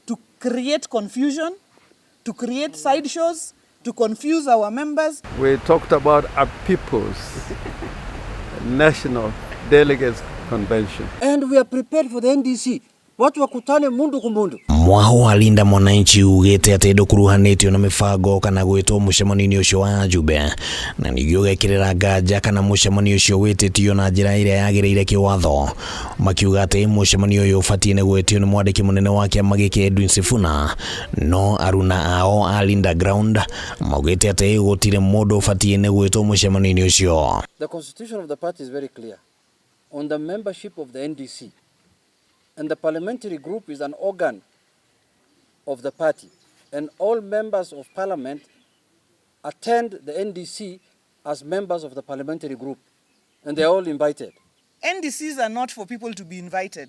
to create confusion, to create sideshows, to confuse our members. We talked about a People's National Delegates Convention. And we are prepared for the NDC. Watu wakutane mundu kumundu. Mwaho wa Linda Mwananchi ugite ati ndukuruhanitio na mibango kana gwitwo mucemanio-ini ucio wa ajumbe na ningĩ ũgekĩrĩra nganja kana mucemanio ucio wĩtĩtio na njĩra ĩrĩa yagĩrĩire kĩwatho, makiuga atĩ mucemanio ũyũ ũbatiĩ nĩ gwĩtio nĩ mwandĩki mũnene wa kĩama gĩkĩ Edwin Sifuna, no aruna ao a Linda Ground maugĩte atĩ gũtirĩ mũndũ ũbatiĩ nĩ gwĩtwo mucemanio-inĩ ũcio. The constitution of the party is very clear on the membership of the NDC, and the parliamentary group is an organ of the party, and all members of parliament attend the NDC as members of the parliamentary group, and they are all invited. NDCs are not for people to be invited.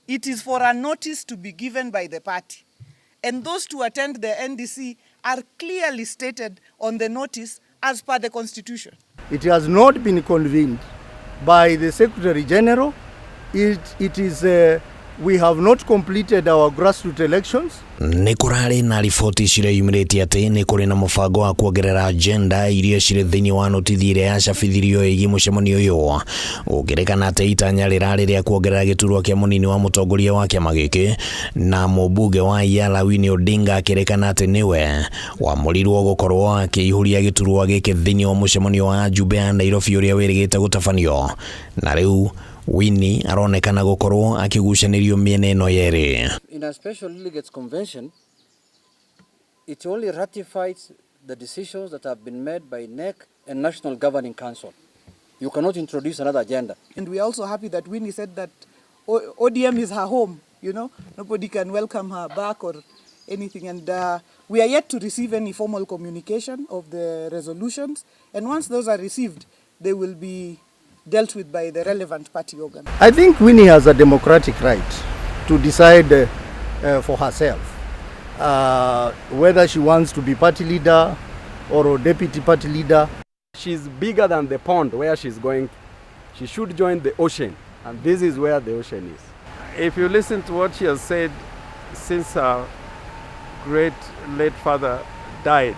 It is for a notice to be given by the party. And those to attend the NDC are clearly stated on the notice as per the Constitution. It has not been convened by the Secretary General. It is we have not completed our grassroots elections. Nĩ kũrarĩ na riboti cireyumĩrĩtie atĩ nĩ kũrĩ na mũbango wa kuongerera agenda iria cirĩ thĩinĩ wa notithi ĩrĩa yacabithirio ĩgiĩ mũcemanio ũyũ, gũkĩrĩkana atĩ itanya rĩrarĩ rĩa kuongerera gĩturwa kĩa mũnini wa mũtongoria wa kĩama gĩkĩ na mũmbunge wa Yala Winnie Odinga akĩrĩkana atĩ nĩwe wamũrirwo gũkorwo akĩihũria gĩturwa gĩkĩ thĩinĩ wa mũcemanio wa ajumbe a Nairobi ũrĩa wĩrĩgĩte gũtabanio, na rĩu Winnie aronekana gũkorwo akĩgucanĩrio mĩena ĩno yerĩ. In a special delegates convention, it only ratifies the decisions that have been made by NEC and National Governing Council. You cannot introduce another agenda. And we are also happy that Winnie said that ODM is her home, you know. Nobody can welcome her back or anything. And we are yet to receive any formal communication of the resolutions. And once those are received, they will be dealt with by the relevant party organ. I think Winnie has a democratic right to decide for herself whether she wants to be party leader or a deputy party leader. She's bigger than the pond where she's going. She should join the ocean, and this is where the ocean is. If you listen to what she has said since her great late father died,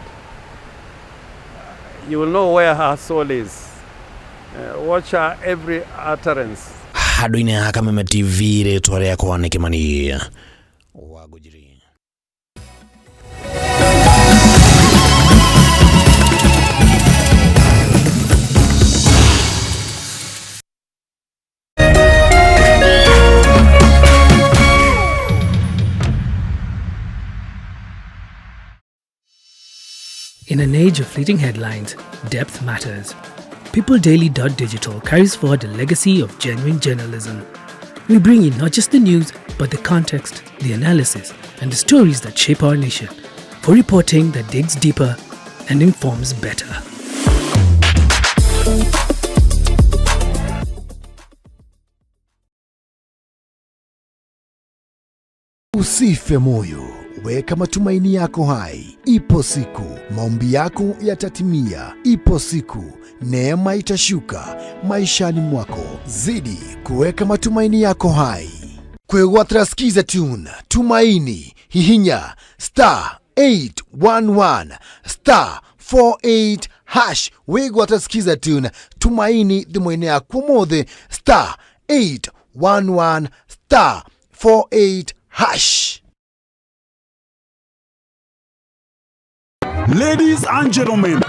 you will know where her soul is. Watch her every utterance. Handũ-inĩ ha Kameme TV rĩtwa rĩakwa nĩ Kĩmani wa Ngũnjiri. In an age of fleeting headlines, depth matters. PeopleDaily.digital carries forward the legacy of genuine journalism. We bring you not just the news, but the context, the analysis, and the stories that shape our nation, for reporting that digs deeper and informs better. Usife moyo, weka matumaini yako hai. Ipo siku maombi yako yatatimia. Ipo siku neema itashuka maishani mwako. Zidi kuweka matumaini yako hai. Kwegwatira Skiza Tune Tumaini, hihinya star 811 star 48 hash. Wigwatira Skiza Tune Tumaini thimũ-inĩ yaku ũmũthĩ star 811 star 48 hash. Ladies and gentlemen,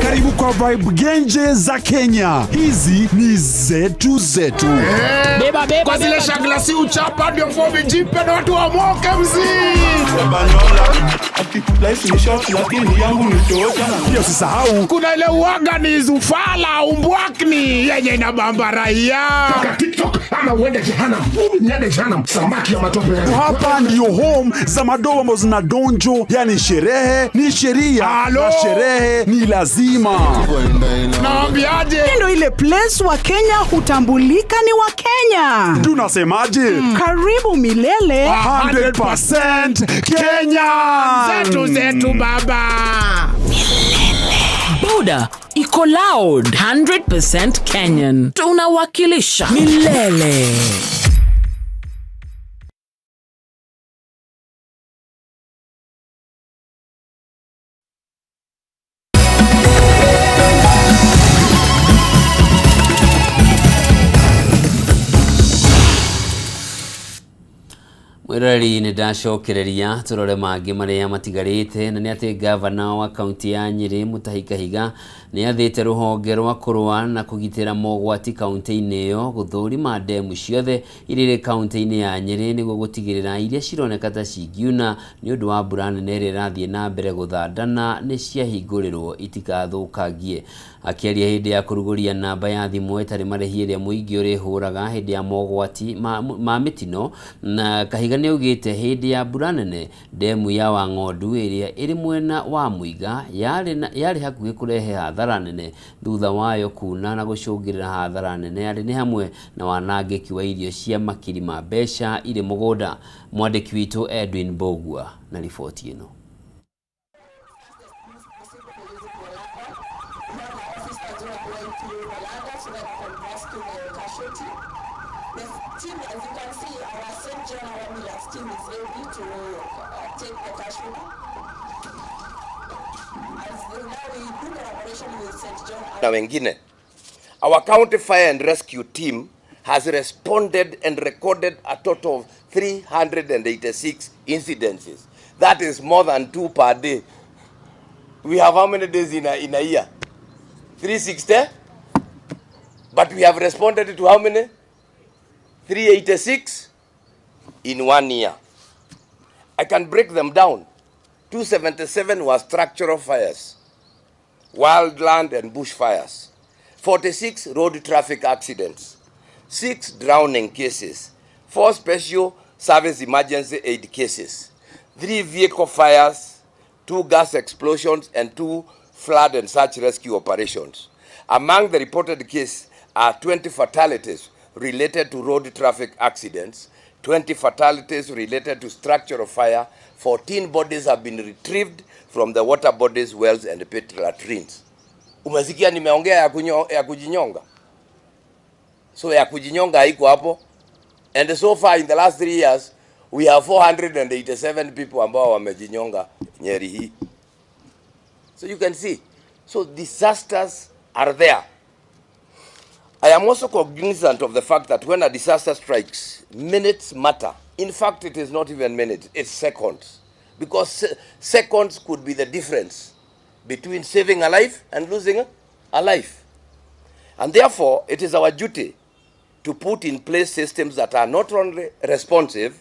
karibu kwa vibe genje za Kenya. Hizi ni zetu zetu. Beba, beba, kwa zile shagla si uchapa ndio fomi jipe na watu wamoke mzee. Pia usisahau kuna ile uaga ni zufala umbwakni yenye inabamba raia. Paka TikTok ama uende jehanamu. Mimi niende jehanamu, samaki ya matope. Hapa ndio home za madoa ambazo zina donjo, yani sherehe ni sheria na sherehe ni lazima. Naambiaje? Ndio ile place wa Kenya hutambulika ni wa Kenya. Tunasemaje? Karibu milele 100% Kenya. Zetu zetu baba. Boda iko loud 100% Kenyan. Tunawakilisha milele. Mwĩroreri, nĩ ndacokereria tũrore mangĩ marĩa matigarĩte, na nĩ atĩ gavana wa kaunti ya Nyĩrĩ Mutahi Kahiga nĩ athĩte rũhonge rwa kũrũa na kũgitĩra mogwati kaunti-inĩ ĩyo gũthũrima ndemu ciothe iria irĩ kaunti-inĩ ya Nyĩrĩ nĩguo gũtigĩrĩra iria cironeka ta cingiuna nĩ ũndũ wa mbura nene ĩrĩa ĩrathiĩ na mbere gũthandana nĩ ciahingũrĩrwo itikathũkangie. Akĩaria hĩndĩ ya kũrugũria namba ya thimũ ĩtarĩ marĩhi ĩrĩa mũingĩ ũrĩhũraga hĩndĩ ya mogwati ma mĩtino, na Kahiga nĩ augĩte hĩndĩ ya mbura nene ndemu ya Wang'ondu ĩrĩa ĩrĩ mwena wa Muiga yarĩ hakuhĩ kũrehe hathara nene thutha wayo kuna na gũcũngĩrĩra hathara nene arĩ nĩ hamwe na wanangĩki wa irio cia makiri ma mbeca irĩ mũgũnda. Mwandĩki witũ Edwin Mbogua na riboti ĩno. Na wengine. Our county fire and rescue team has responded and recorded a total of 386 incidences. That is more than 2 per day. We have how many days in a year? 360? But we have responded to how many? 386 in 1 year. I can break them down. 277 were structural fires, wildland and bush fires, 46 road traffic accidents, 6 drowning cases, 4 special service emergency aid cases, 3 vehicle fires, 2 gas explosions, and 2 flood and search rescue operations. Among the reported cases are 20 fatalities related to road traffic accidents, 20 fatalities related to structural fire, 14 bodies have been retrieved from the water bodies, wells, and pit latrines. Umesikia nimeongea ya kujinyonga? So ya kujinyonga haiko hapo. And so far in the last 3 years, we have 487 people ambao wamejinyonga Nyeri hii. So you can see. So disasters are there. I am also cognizant of the fact that when a disaster strikes, minutes matter. In fact, it is not even minutes, it's seconds. Because seconds could be the difference between saving a life and losing a life. And therefore, it is our duty to put in place systems that are not only responsive,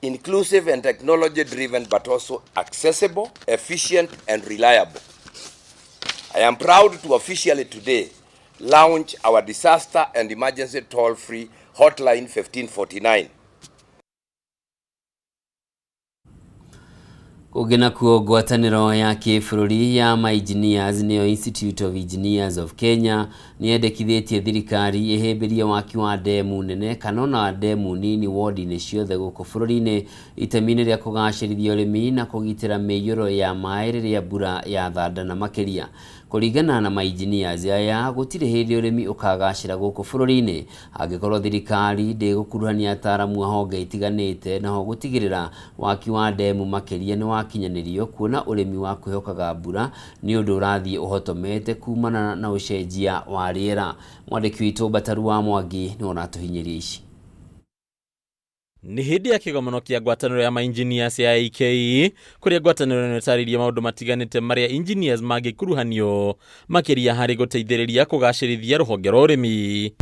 inclusive and technology-driven, but also accessible, efficient, and reliable. I am proud to officially today launch our disaster and emergency toll-free hotline 1549. Kũngĩ nakuo ngwatanĩro ya kĩbũrũri ya ma-engineers nĩyo Institute of Engineers of Kenya nĩyendekithĩtie thirikari ĩhĩmbĩrie waki wa ndemu nene kana ona ndemu nini wodi-inĩ ciothe gũkũ bũrũri-inĩ itemi-inĩ rĩa kũgacĩrithia ũrĩmi na kũgitĩra mĩiyũro ya maĩ rĩrĩa mbura yathandana makĩria. Kũringana na ma-engineers aya, gũtirĩ hĩndĩ ũrĩmi ũkagacĩra gũkũ bũrũri-inĩ angĩkorwo thirikari ndĩgũkuruhania ataaramu a honge itiganĩte naho gũtigĩrĩra waki wa ndemu makĩria nĩ wakinyanĩrio kuona ũrĩmi wa kwĩhokaga mbura nĩ ũndũ ũrathiĩ ũhotomete kumana na ũcenjia wa rĩera. Mwandĩki witũ Bataru wa Mwangi nĩwe ũratũhinyĩria ici. Nĩ hĩndĩ ya kĩgomano kĩa ngwatanĩro ya ma-engineers ya AK kũrĩa ngwatanĩro ĩno ĩtarĩirie maũndũ matiganĩte marĩa engineers mangĩkuruhanio makĩria harĩ gũteithĩrĩria kũgacĩrithia rũhonge rwa ũrĩmi.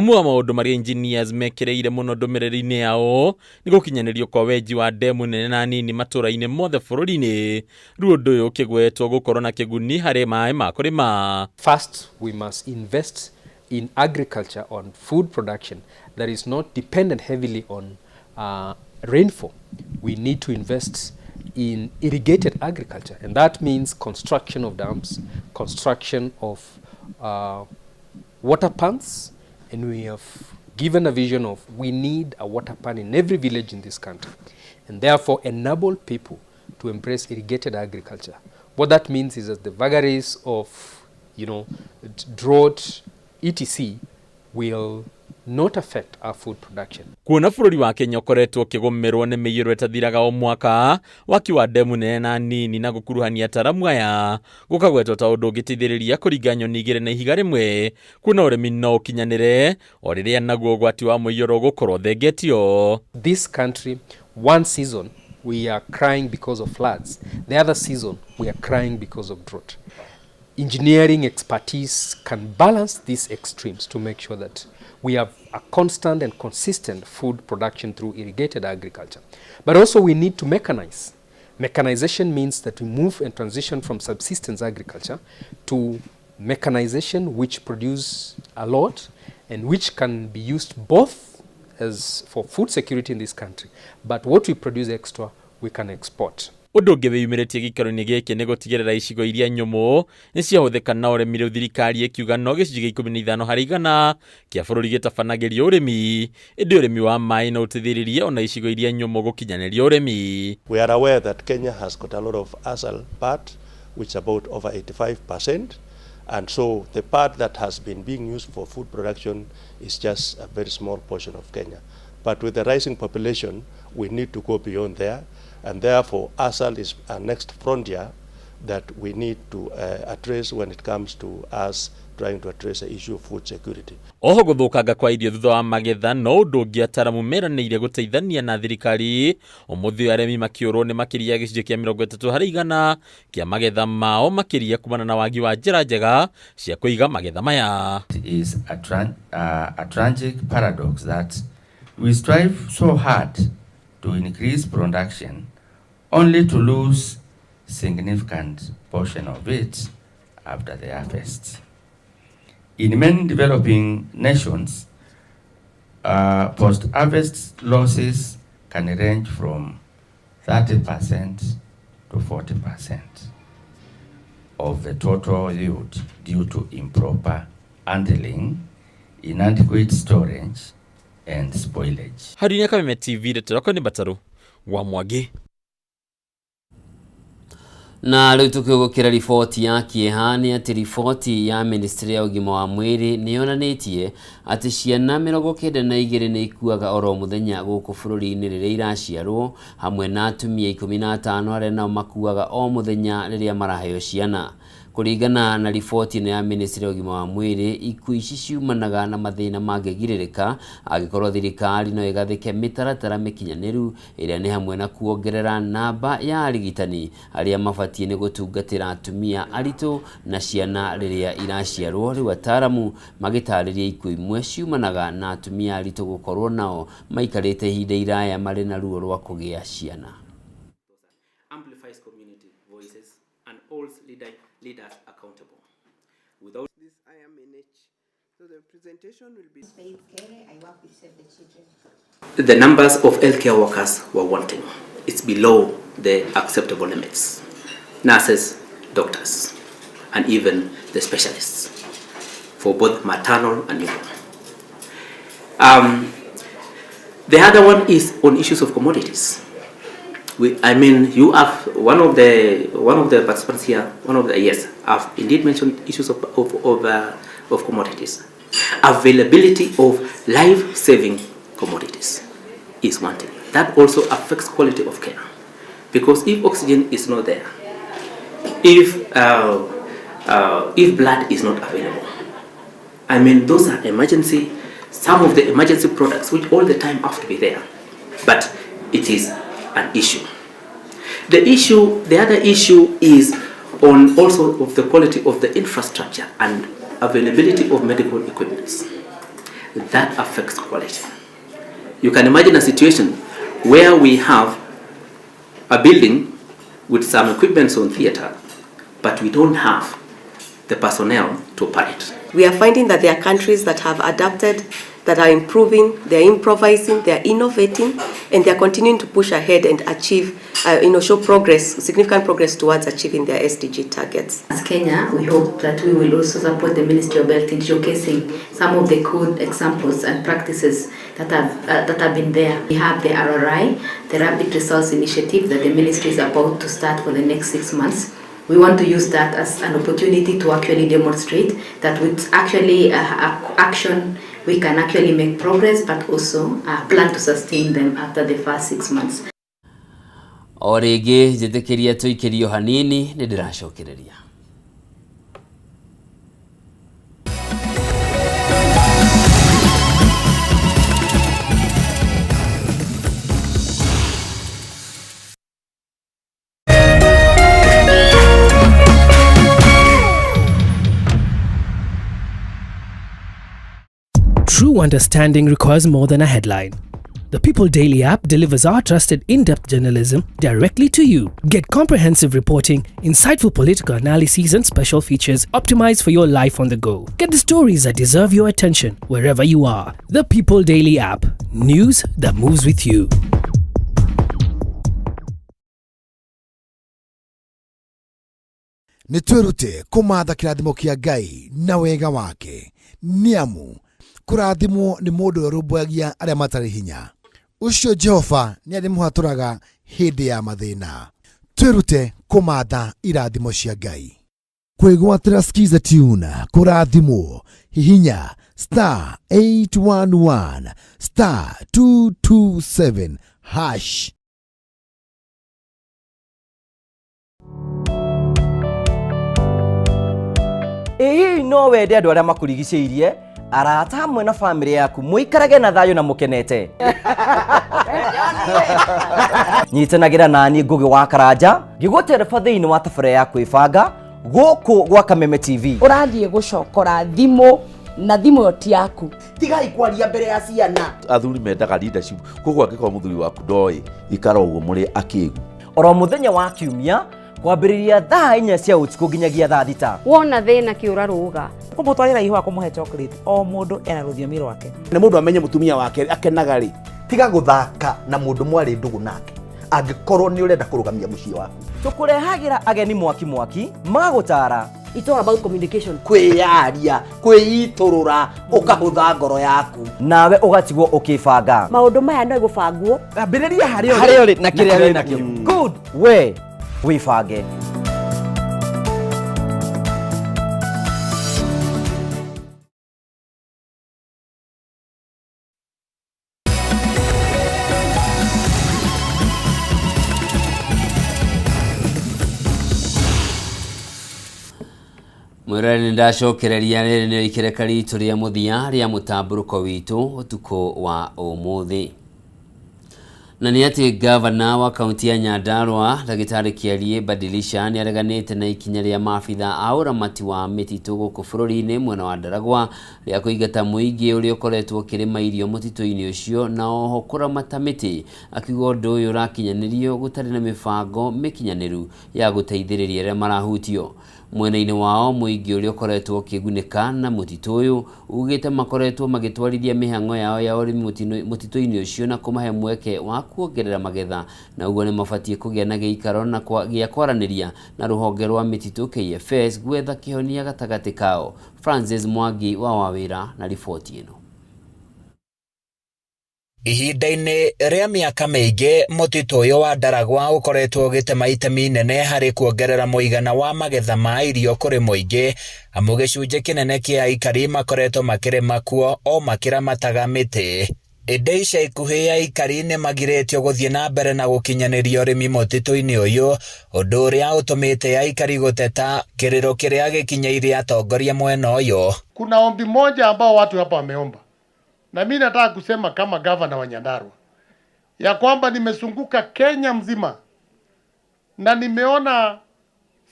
Ũmwe wa maũndũ marĩa engineers mekĩrĩire mũno ndũmĩrĩri-inĩ yao nĩ gũkinyanĩrio kwa wenji wa ndemu nene na nini matũũra-inĩ mothe bũrũri-inĩ, rĩu ũndũ ũyũ ũkĩgwetwo gũkorwo na kĩguni harĩ maĩ ma kũrĩma. First, we must invest in agriculture, on food production that is not dependent heavily on rainfall. We need to invest in irrigated agriculture, and that means construction of dams, construction of water pans, and we have given a vision of we need a water pan in every village in this country, and therefore enable people to embrace irrigated agriculture. What that means is that the vagaries of, drought, etc. will not affect our food production. Kuona bũrũri wa Kenya ũkoretwo ũkĩgũmĩrwo nĩ mĩiyũro ĩtathiraga o mwaka, waki wa ndemu nene na nini na gũkuruhania ataramu aya gũkagwetwo ta ũndũ ũngĩteithĩrĩria kũringa nyoni igĩrĩ na ihiga rĩmwe, kuona ũrĩmi no ũkinyanĩre o rĩrĩa naguo ũgwati wa mũiyũro ũgũkorwo ũthengetio. This country, one season we are crying because of floods, the other season we are crying because of drought. Engineering expertise can balance these extremes to make sure that we have a constant and consistent food production through irrigated agriculture. But also we need to mechanize. Mechanization means that we move and transition from subsistence agriculture to mechanization, which produce a lot and which can be used both as for food security in this country, but what we produce extra, we can export. Ũndũ ũngĩ wĩyumĩrĩtie gĩikaro-inĩ gĩkĩ nĩ gũtigĩrĩra icigo iria nyũmũ nĩ ciahũthĩka na ũrĩmi, rĩu thirikari ĩkiuga no gĩcunjĩ gĩa 15% kĩa bũrũri gĩtabanagĩrio ũrĩmi, ĩndĩ ũrĩmi wa maĩ no ũteithĩrĩrie ona icigo iria nyũmũ gũkinyanĩria ũrĩmi. We are aware that Kenya has got a lot of ASAL part, which is about over 85%, and so the part that has been being used for food production is just a very small portion of Kenya. But with the rising population, we need to go beyond there, and therefore ASAL is our next frontier that we need to address when it comes to us trying to address the issue of food security. Oho gũthũkanga kwa irio thutha wa magetha no ũndũ ũngĩ ataramu meranĩire gũteithania na thirikari. Ũmũthĩ ũyũ arĩmi makĩũrwo nĩ makĩria ya gĩcunjĩ kĩa 30% kĩa magetha mao, makĩria kumana na wagi wa njĩra njega cia kũiga magetha maya. It is a tragic paradox that we strive so hard to increase production only to lose significant portion of it after the harvest. In many developing nations, post-harvest losses can range from 30% to 40% of the total yield due to improper handling, inadequate storage, and spoilage. Harĩ Kameme TV, ndeto nĩ Batarũ wa Mwangi. Na rĩu tũkĩgũkĩra riboti ya kĩeha nĩ atĩ riboti ya ministry ya ũgima wa mwĩrĩ nĩ yonanĩtie atĩ ciana 92 nĩ ikuaga oro mũthenya gũkũ bũrũri-inĩ rĩrĩa iraciarwo, hamwe na atumia 15 arĩa nao makuaga o mũthenya rĩrĩa maraheo ciana. Kũringana na riboti ĩno ya ministry ya ũgima wa mwĩrĩ, ikuũ ici ciumanaga na mathĩna mangĩgirĩrĩka angĩkorwo thirikari no ĩgathĩke mĩtaratara mĩkinyanĩru ĩrĩa nĩ hamwe na kuongerera namba ya arigitani arĩa mabatiĩ nĩ gũtungatĩra atumia aritũ na ciana rĩrĩa iraciarwo. Rĩu ataramu magĩtarĩria ikuũ imwe ciumanaga na atumia aritũ gũkorwo nao maikarĩte ihinda iraya marĩ na ruo rwa kũgĩa ciana. Amplifies community voices and holds leaders accountable. Without this IMNH. So the presentation will be Faith Kere, I work with Save the Children. The numbers of healthcare workers were wanting. It's below the acceptable limits. Nurses, doctors, and even the specialists for both maternal and newborn. The other one is on issues of commodities. You have one of the participants here. One of the yes, I've indeed mentioned issues of commodities. Availability of life-saving commodities is one thing that also affects quality of care, because if oxygen is not there, if blood is not available, I mean those are emergency. Some of the emergency products which all the time have to be there, but it is an issue. The other issue is on also of the quality of the infrastructure and availability of medical equipment. That affects quality. You can imagine a situation where we have a building with some equipment on theater, but we don't have the personnel to operate. We are finding that there are countries that have adapted, that are improving, they are improvising, they are innovating, and they are continuing to push ahead and achieve, show progress, significant progress towards achieving their SDG targets. As Kenya, we hope that we will also support the Ministry of Health in showcasing some of the good examples and practices that have been there. We have the RRI, the Rapid Results Initiative, that the ministry is about to start for the next 6 months. We want to use that as an opportunity to actually demonstrate that with actually action we can actually make progress, but also plan to sustain them after the first 6 months. O rĩngĩ njĩtĩkĩria tũikĩrio hanini nĩ ndĩracokereria. True understanding requires more than a headline. The People Daily app delivers our trusted in-depth journalism directly to you. Get comprehensive reporting, insightful political analyses and special features optimized for your life on the go. Get the stories that deserve your attention wherever you are. The People Daily app. News that moves with you. Nĩ twĩrute kũmatha kĩrathimo kĩa Ngai na wega wake nĩ amu kũrathimwo nĩ mũndũ ũrĩa ũrũmbũyagia arĩa matarĩ hinya ũcio Jehova nĩ arĩmũhatũraga hĩndĩ ya mathĩna. Twĩrute kũmatha irathimo cia Ngai. Kwĩgwatĩra Skiza Tune kũrathimwo hihinya star 811 star 227 hash. Ĩ hihi no wende andũ arĩa makũrigicĩirie arata hamwe na bamĩrĩ yaku mũikarage na thayũ na mũkenete. Nyitanagĩra nani Ngũgĩ wa Karanja ngĩgũtereba thĩinĩ wa tabarĩra ya kwĩbanga gũkũ gwa Kameme TV. Ũrathiĩ gũcokora thimũ na thimũ ĩyo ti yaku. Tigai kwaria mbere ya ciana. Athuri mendaga leadership, koguo angĩkorwo mũthuri waku ndoĩ ikara ũguo mũrĩ akĩgu. Oro mũthenya wa kiumia kwambĩrĩria thaa 4 cia ũtukũ nginyagia thaa 6. Wona thĩna kĩũra rũga. Kũmũtwarĩra ihũa kũmũhe chocolate o mũndũ ena rũthiomi rwake. Nĩ mũndũ amenye mũtumia wake akenaga rĩ. Tiga gũthaka na mũndũ mwarĩ ndũgũ nake angĩkorwo nĩ ũrenda kũrũgamia mũciĩ waku. Tũkũrehagĩra ageni mwaki mwaki magũtara. It's all about communication. Kwĩyaria, kwĩitũrũra, ũkahũtha ngoro yaku. Nawe ũgatigwo ũkĩbanga. Maũndũ maya no gũbangwo. Ambĩrĩria harĩa Harĩa ũrĩ na kĩrĩa wĩ nakĩo. Good. We wĩbange. Mwĩrore nĩ ndacokereria rĩrĩ nĩrĩo ikereka ritũ rĩa mũthia rĩa mũtambũrũko witũ ũtukũ wa ũmũthĩ. Na nĩ atĩ gavana wa kaunti ya Nyandarua Ndagĩtarĩ Kĩarie Badilisha nĩ areganĩte na ikinya rĩa maabitha a ũramati wa mĩtitũ gũkũ bũrũri-inĩ mwena wa Ndaragwa rĩa kũingata mũingĩ ũrĩa ũkoretwo ũkĩrĩma irio mũtitũ-inĩ ũcio na oho kũramata mĩtĩ, akiuga ũndũ ũyũ ũrakinyanĩrio gũtarĩ na mĩbango mĩkinyanĩru ya gũteithĩrĩria arĩa marahutio. Mwena-inĩ wao mũingĩ ũrĩa ũkoretwo ũkĩgunĩka na mũtitũ ũyũ ugĩte makoretwo magĩtwarithia mĩhang'o yao ya ũrĩmi mũtitũ-inĩ ũcio na kũmahe mweke wa kuongerera magetha na ũguo nĩ mabatiĩ kũgĩa na gĩikaro na gĩa kwaranĩria na rũhonge rwa mĩtitũ KFS gwetha kĩhonia gatagatĩ kao. Francis Mwangi wa Wawĩra na riboti ĩno. Ihinda-inĩ rĩa mĩaka mĩingĩ mũtitũ ũyũ wa Ndaragwa ũkoretwo ũgĩtema itemi inene harĩ kuongerera mũigana wa magetha ma irio kũrĩ mũingĩ, amu gĩcunjĩ kĩnene kĩa aikari makoretwo makĩrĩma kuo o makĩramataga mĩtĩ. Ĩndĩ ica ikuhĩ aikari nĩ magirĩtio gũthiĩ na mbere na gũkinyanĩria ũrĩmi mũtitũ-inĩ ũyũ, ũndũ ũrĩa ũtũmĩte aikari gũteta kĩrĩro kĩrĩa gĩkinyĩire atongoria mwena ũyũ. Kuna ombi moja ambao watu hapa wameomba, na mimi nataka kusema kama gavana wa Nyandarua ya kwamba nimezunguka Kenya mzima na nimeona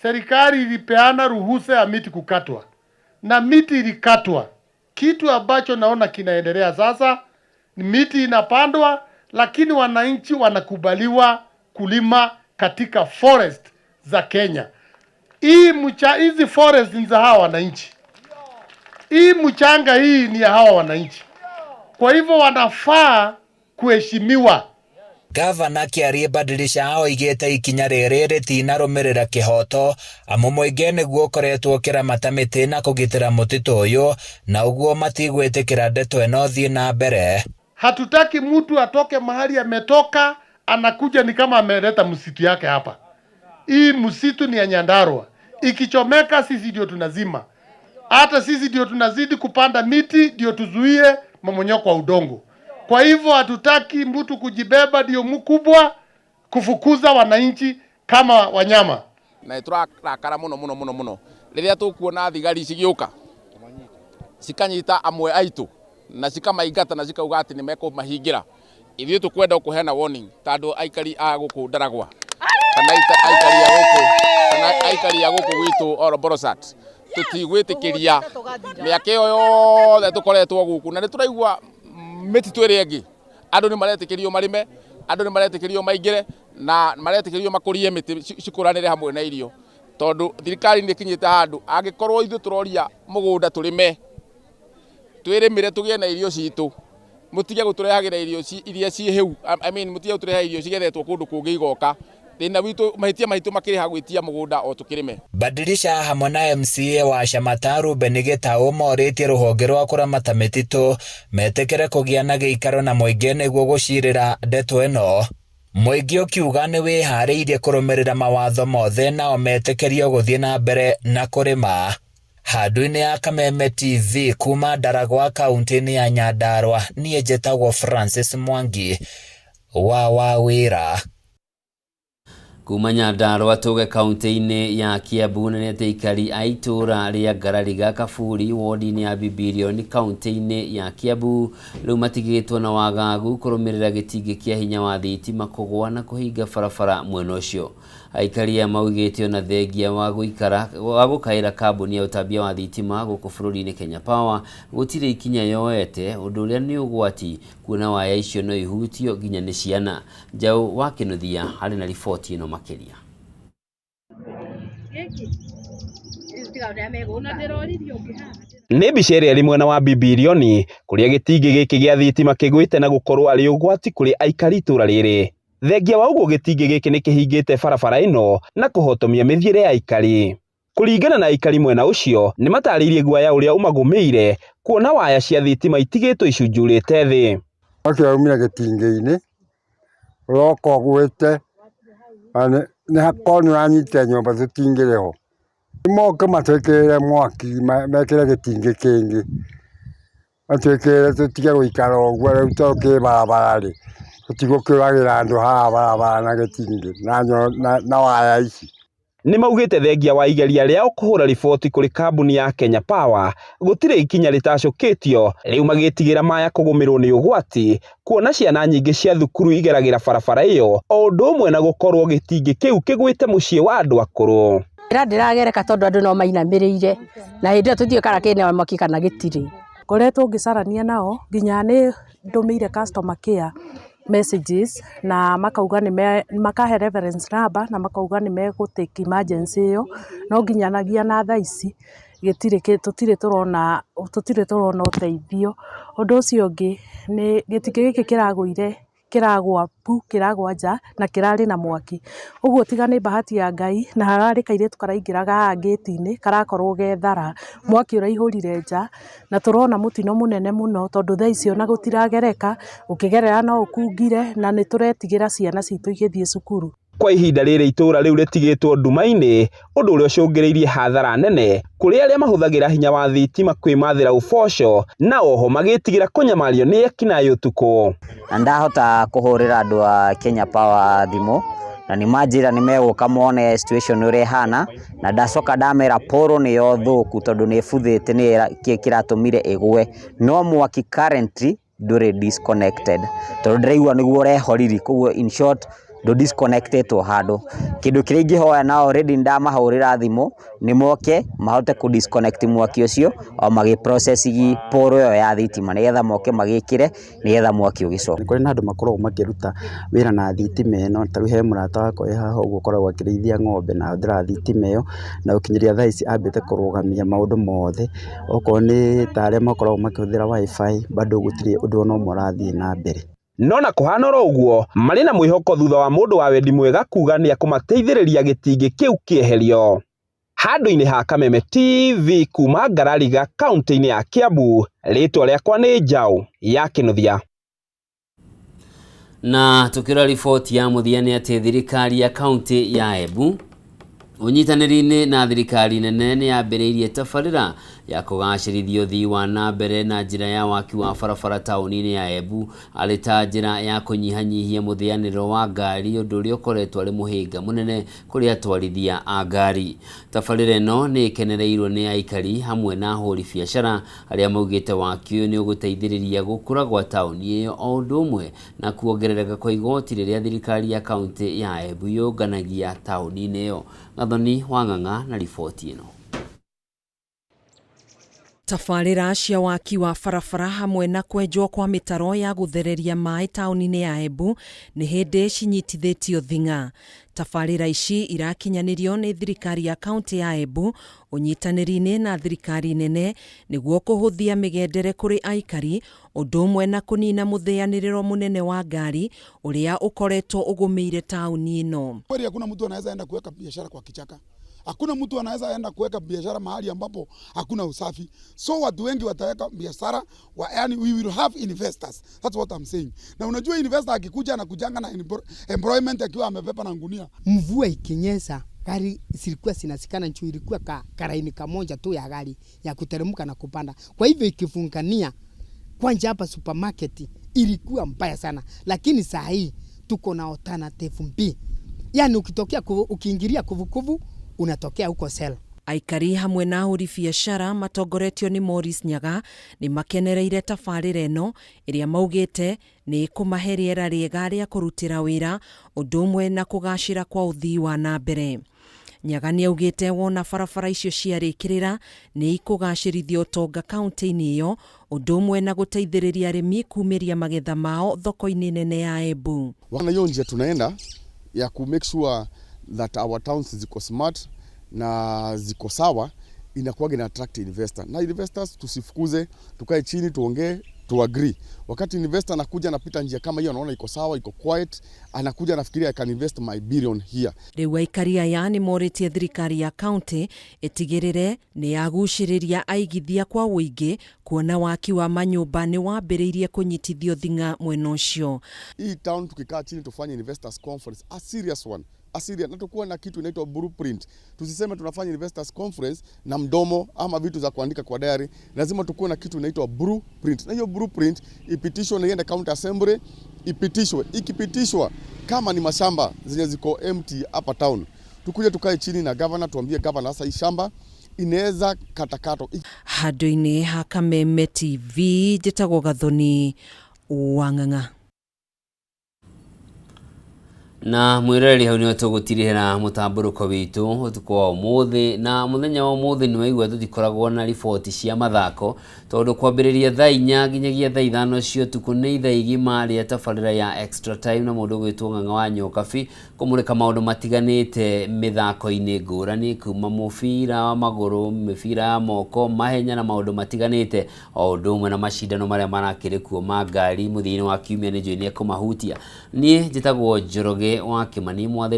serikali ilipeana ruhusa ya miti kukatwa na miti ilikatwa. Kitu ambacho naona kinaendelea sasa ni miti inapandwa, lakini wananchi wanakubaliwa kulima katika forest za Kenya. Hizi forest ni za hawa wananchi. Hii mchanga hii ni ya hawa wananchi. Kwa hivyo wanafaa kuheshimiwa. Gavana Kĩarie Badilisha oigĩte ikinya rĩrĩ rĩtinarũmĩrĩra kĩhoto, amu mũingĩ nĩguo ũkoretwo ũkĩramata mĩtĩ na kũgitĩra mũtitũ ũyũ, na ũguo matigwĩtĩkĩra ndeto ĩno thiĩ na mbere. Hatutaki mtu atoke mahali ametoka anakuja ni kama ameleta msitu yake hapa. Hii msitu ni ya Nyandarua. Ikichomeka sisi ndio tunazima. Hata sisi ndio tunazidi kupanda miti ndio tuzuie mmomonyoko wa udongo. Kwa hivyo hatutaki mtu kujibeba ndio mkubwa kufukuza wananchi kama wanyama. Na tũrarakara mũno mũno mũno mũno rĩrĩa tũkuona thigari cigĩũka cikanyita amwe aitũ na cikamaingata na cikauga atĩ nĩ mekũmahingĩra. Ithuĩ tũkwenda kũheana warning ta andũ aikari a gũkũ Ndaragwa kana aikari a gũkũ kana aikari a gũkũ gwitũ Ol Boroisat, tũtigwĩtĩkĩria mĩaka ĩyo yothe tũkoretwo gũkũ na nĩ tũraigua mĩtitũ ĩrĩa ĩngĩ andũ nĩ maretĩkĩrio marĩme, andũ nĩ maretĩkĩrio maingĩre na maretĩkĩrio makũrie mĩtĩ cikũranĩre hamwe na irio, tondũ thirikari nĩ ĩkinyĩte handũ angĩkorwo ithuĩ tũroria mũgũnda tũrĩme twĩrĩmĩre tũgĩe na irio citũ, mũtige gũtũrehagĩra irio iria ciĩ hĩu, I mean mũtige gũtũrehagĩra irio cigethetwo kũndũ kũngĩ igoka. Thĩna witũ mahĩtia maitũ makĩrĩ ha gwĩtia mũgũnda o tũkĩrĩme. Badilisha hamwe na MCA wa Shamata Ruben Gitau morĩtie rũhonge rwa kũramata mĩtitũ metĩkĩre kũgĩa na gĩikaro na mũingĩ nĩguo gũcirĩra ndeto ĩno. Mũingĩ ũkiuga nĩ wĩharĩirie kũrũmĩrĩra mawatho mothe nao metĩkĩrio gũthiĩ na mbere na kũrĩma. Handũ-inĩ ya Kameme TV kuma Ndaragwa kaunti-inĩ ya Nyandarua, niĩ njĩtagwo Francis Mwangi wa Wawĩra. Kuma Nyandarua tũge kaunti-inĩ ya Kiambu na nĩ atĩ aikari a itũũra rĩa Ngarariga Kaburi wodi-inĩ ya Bibilioni kaunti-inĩ ya Kiambu rĩu matigĩtwo na wagagu kũrũmĩrĩra gĩtingĩ kĩa hinya wa thitima kũgũa na kũhinga barabara mwena ũcio. Aikari aya maugĩte ona thengia wa gũikara wa gũkaĩra kambuni ya ũtambia wa thitima gũkũ bũrũri-inĩ Kenya Power gũtirĩ ikinya yoete, ũndũ ũrĩa nĩ ũgwati kuona waya icio no ihutio nginya nĩ ciana. Njaũ wa Kĩnuthia arĩ na riboti ĩno makĩria. Nĩ mbica ĩrĩa ĩrĩ mwena wa Bibilioni kũrĩa gĩtingĩ gĩkĩ gĩa thitima kĩgwĩte na gũkorwo arĩ ũgwati kũrĩ aikari itũũra rĩrĩ. Thengia wa ũguo gĩtingĩ gĩkĩ nĩ kĩhingĩte barabara ĩno na kũhotomia mĩthiĩre ya aikari. Kũringana na aikari mwena ũcio nĩ matarĩirie guaya ũrĩa ũmagũmĩire kuona waya cia thitima itigĩtwo icunjurĩte thĩ. Mwaki waumire gĩtingĩ-inĩ ũroka ũgwĩte nĩ hakorwo nĩ ũranyitire nyũmba tũtingĩrĩ ho. Moke matwĩkĩrĩre mwaki mekĩre gĩtingĩ kĩngĩ matwĩkĩrĩre tũtige gũikara ũguo rĩu tondũ kĩ barabara rĩ tũtigũkĩũragĩra andũ haha barabara na gĩtingĩ na waya ici. Nĩ maugĩte thengia wa igeria rĩao kũhũra riboti kũrĩ kambuni ya Kenya Power gũtirĩ ikinya rĩtacũkĩtio rĩu magĩtigĩra maya kũgũmĩrwo nĩ ũgwati kuona ciana nyingĩ cia thukuru igeragĩra barabara ĩyo o ũndũ ũmwe na gũkorwo gĩtingĩ kĩu kĩgwĩte mũciĩ wa andũ akũrũ. Njĩra ndĩragereka tondũ andũ no mainamĩrĩire na hĩndĩ ĩyo tũtiũĩ kana kĩna mwaki kana gĩtirĩ. Ngoretwo ngĩcarania nao nginya nĩ ndũmĩire customer care messages na makauga nĩ makahe reference number na makauga nĩ megũ take emergency ĩyo no nginyanagia na thaa ici gĩtirĩ tũtirĩ tũrona tũtirĩ tũrona ũteithio. Ũndũ ũcio ũngĩ nĩ gĩtingĩ gĩkĩ kĩragũire kĩragwa pu kĩragwa nja na kĩrarĩ na mwaki ũguo tiga nĩ bahati ya Ngai na hararĩ kairĩtu karaingĩraga haha ngĩti-inĩ karakorwo gethara mwaki ũraihũrire nja na tũrona mũtino mũnene mũno tondũ thaa ici ona gũtiragereka ũkĩgerera no ũkungire na nĩ tũretigĩra ciana citũ igĩthiĩ cukuru. Kwa ihinda rĩrĩ itũũra rĩu rĩtigĩtwo nduma-inĩ ũndũ ũrĩa ũcũngĩrĩirie hathara nene kũrĩ arĩa mahũthagĩra hinya wa thitima kwĩmathĩra ũboco na oho magĩtigĩra kũnyamario nĩ ekinaĩ ũtukũ. Na ndahota kũhũrĩra andũ a Kenya Power thimũ na nĩ manjĩra nĩ megũka mone situation ũrĩa ĩhana na ndacoka ndamera poro nĩyo thũku tondũ nĩ ĩbuthĩte nĩyo kĩratũmire ĩgwe no mwaki currently ndũrĩ disconnected tondũ ndĩraigua nĩguo ũrehoriri koguo in short ndũ disconnectetwo handũ. Kĩndũ kĩrĩa ingĩhoya na already ndamahũrĩra thimũ nĩ moke mahote kũ disconnect mwaki ũcio o magĩ process poro ĩyo ya thitima nĩgetha moke magĩkĩre nĩgetha mwaki ũgĩcoke. Nĩ kũrĩ na andũ makoragwo makĩruta wĩra na thitima ĩno, ta rĩu he mũrata wakwa wĩ haha ũguo ũkoragwo akĩrĩithia ng'ombe na ahũthĩraga thitima ĩyo, na gũkinyĩria thaa ici ambĩte kũrũgamia maũndũ mothe, okorwo nĩ ta arĩa makoragwo makĩhũthĩra WiFi bado gũtirĩ ũndũ ona ũmwe ũrathiĩ na mbere. No na kũhana oro ũguo marĩ na mwĩhoko thutha wa mũndũ wa wendi mwega kuga nĩ akũmateithĩrĩria gĩtingĩ kĩu kĩeherio. Handũ-inĩ ha Kameme TV kuma Ngarariga kaunti-inĩ ya Kiambu, rĩtwa rĩakwa nĩ Njaũ ya Kĩnuthia. Na tukĩrora riboti ya mũthia nĩ atĩ thirikari ya kaunti ya Embu ũnyitanĩri-inĩ na thirikari nene nĩ yambĩrĩirie tabarĩra Ya kũgacĩrithia ũthii wa na mbere na njĩra ya waki wa barabara taũni-inĩ ya Embu arĩ ta njĩra ya kũnyihanyihia mũthĩanĩro wa ngari, ũndũ ũrĩa ũkoretwo arĩ mũhĩnga mũnene kũrĩ atwarithia a ngari. Tabarĩra ĩno nĩ ĩkenereirwo nĩ aikari hamwe na ahũri biacara arĩa maugĩte waki ũyũ nĩ ũgũteithĩrĩria gũkũra gwa taũni ĩyo o ũndũ ũmwe na kuongerereka kwa igoti rĩrĩa thirikari ya kaunti ya Embu yũnganagia taũni-inĩ ĩyo. Gathoni Wang'ang'a na riboti ĩno. Tabarĩra cia waki wa barabara hamwe na kwenjwo kwa mĩtaro ya gũthereria maĩ taũni-inĩ ya Embu nĩ hĩndĩ cinyitithĩtio thing'a. Tabarĩra ici irakinyanĩrio nĩ thirikari ya kaunti ya Embu ũnyitanĩri-inĩ na thirikari nene nĩguo kũhũthia mĩgendere kũrĩ aikari, ũndũ ũmwe na kũnina mũthĩanĩrĩro mũnene wa ngari ũrĩa ũkoretwo ũgũmĩire taũni ĩno. Kweli hakuna mtu anaweza enda kuweka biashara kwa kichaka. Hakuna mtu anaweza enda kuweka biashara mahali ambapo hakuna usafi. So watu wengi wataweka biashara wa, yani we will have investors. That's what I'm saying. Na unajua investor akikuja anakujanga na employment akiwa amebeba na ngunia. Mvua ikinyesha gari zilikuwa zinasikana juu ilikuwa karaini kamoja tu ya gari ya kuteremka na kupanda. Kwa hivyo ikifungania kwanja hapa supermarket ilikuwa mbaya sana, lakini saa hii tuko na alternative B. Yani ukitokea ukiingilia kuvukuvu unatokea huko sel. Aikari hamwe na ahũri biacara matongoretio nĩ Morris Nyaga nĩ makenereire tabarĩra ĩno ĩrĩa maugĩte nĩ ĩkũmahe rĩera rĩega rĩa kũrutĩra wĩra ũndũ ũmwe na kũgacĩra kwa ũthii wa na mbere. Nyaga nĩ augĩte wona barabara icio ciarĩkĩrĩra nĩ ikũgacĩrithia ũtonga kaunti-inĩ ĩyo ũndũ ũmwe na gũteithĩrĩria arĩmi kumĩria magetha mao thoko-inĩ nene ya Embu. Wana hiyo njia tunaenda ya ku make sure that our towns ziko smart na ziko sawa, inakuwa ina attract investor. Na investors tusifukuze, tukae chini tuongee, tu agree. Wakati investor anakuja anapita njia kama hiyo, anaona iko sawa, iko quiet, anakuja anafikiria I can invest my billion here. Rĩu aikari aya nĩ morĩtie thirikari ya kaunti ĩtigĩrĩre nĩ yagucĩrĩria aigithia kwa ũingĩ kuona waki wa manyũmba nĩ wambĩrĩirie kũnyitithio thing'a mwena ũcio. Hii town tukikaa chini tufanye investors conference, a serious one, a serious, na tukuwe na kitu inaitwa blueprint. Tusiseme tunafanya investors conference na mdomo ama vitu za kuandika kwa diary. Lazima tukuwe na kitu inaitwa blueprint, na hiyo blueprint ipitishwe na iende county assembly ipitishwe. Ikipitishwa, kama ni mashamba zenye ziko empty hapa town, tukuje tukae chini na governor, tuambie governor sasa hii shamba inaweza katakatwa. Handũ-inĩ ha Kameme TV njĩtagwo Gathoni Wang'ang'a. Na mwiroreri, hau nĩho tũgũtirihĩra mũtambũrũko witũ ũtukũ wa ũmũthĩ. Na mũthenya wa ũmũthĩ nĩ waigua tũtikoragwo na riboti cia mathako tondũ kwambĩrĩria thaa 4 nginyagia thaa 5 cia ũtukũ nĩ ithaa igima rĩa tabarĩra ya Extra Time na mũndũ ũgwĩtwo Ng'ang'a wa Nyokabi kũmũrĩka maũndũ matiganĩte mĩthako-inĩ ngũrani, kuma mũbira wa magũrũ, mĩbira ya moko, mahenya na maũndũ matiganĩte, o ũndũ ũmwe na macindano marĩa marakĩrĩ kuo ma ngari mũthia-inĩ wa kiumia. Nĩ njũĩ nĩ ekũmahutia. Niĩ njĩtagwo Njoroge wa Kĩmani Mwathe.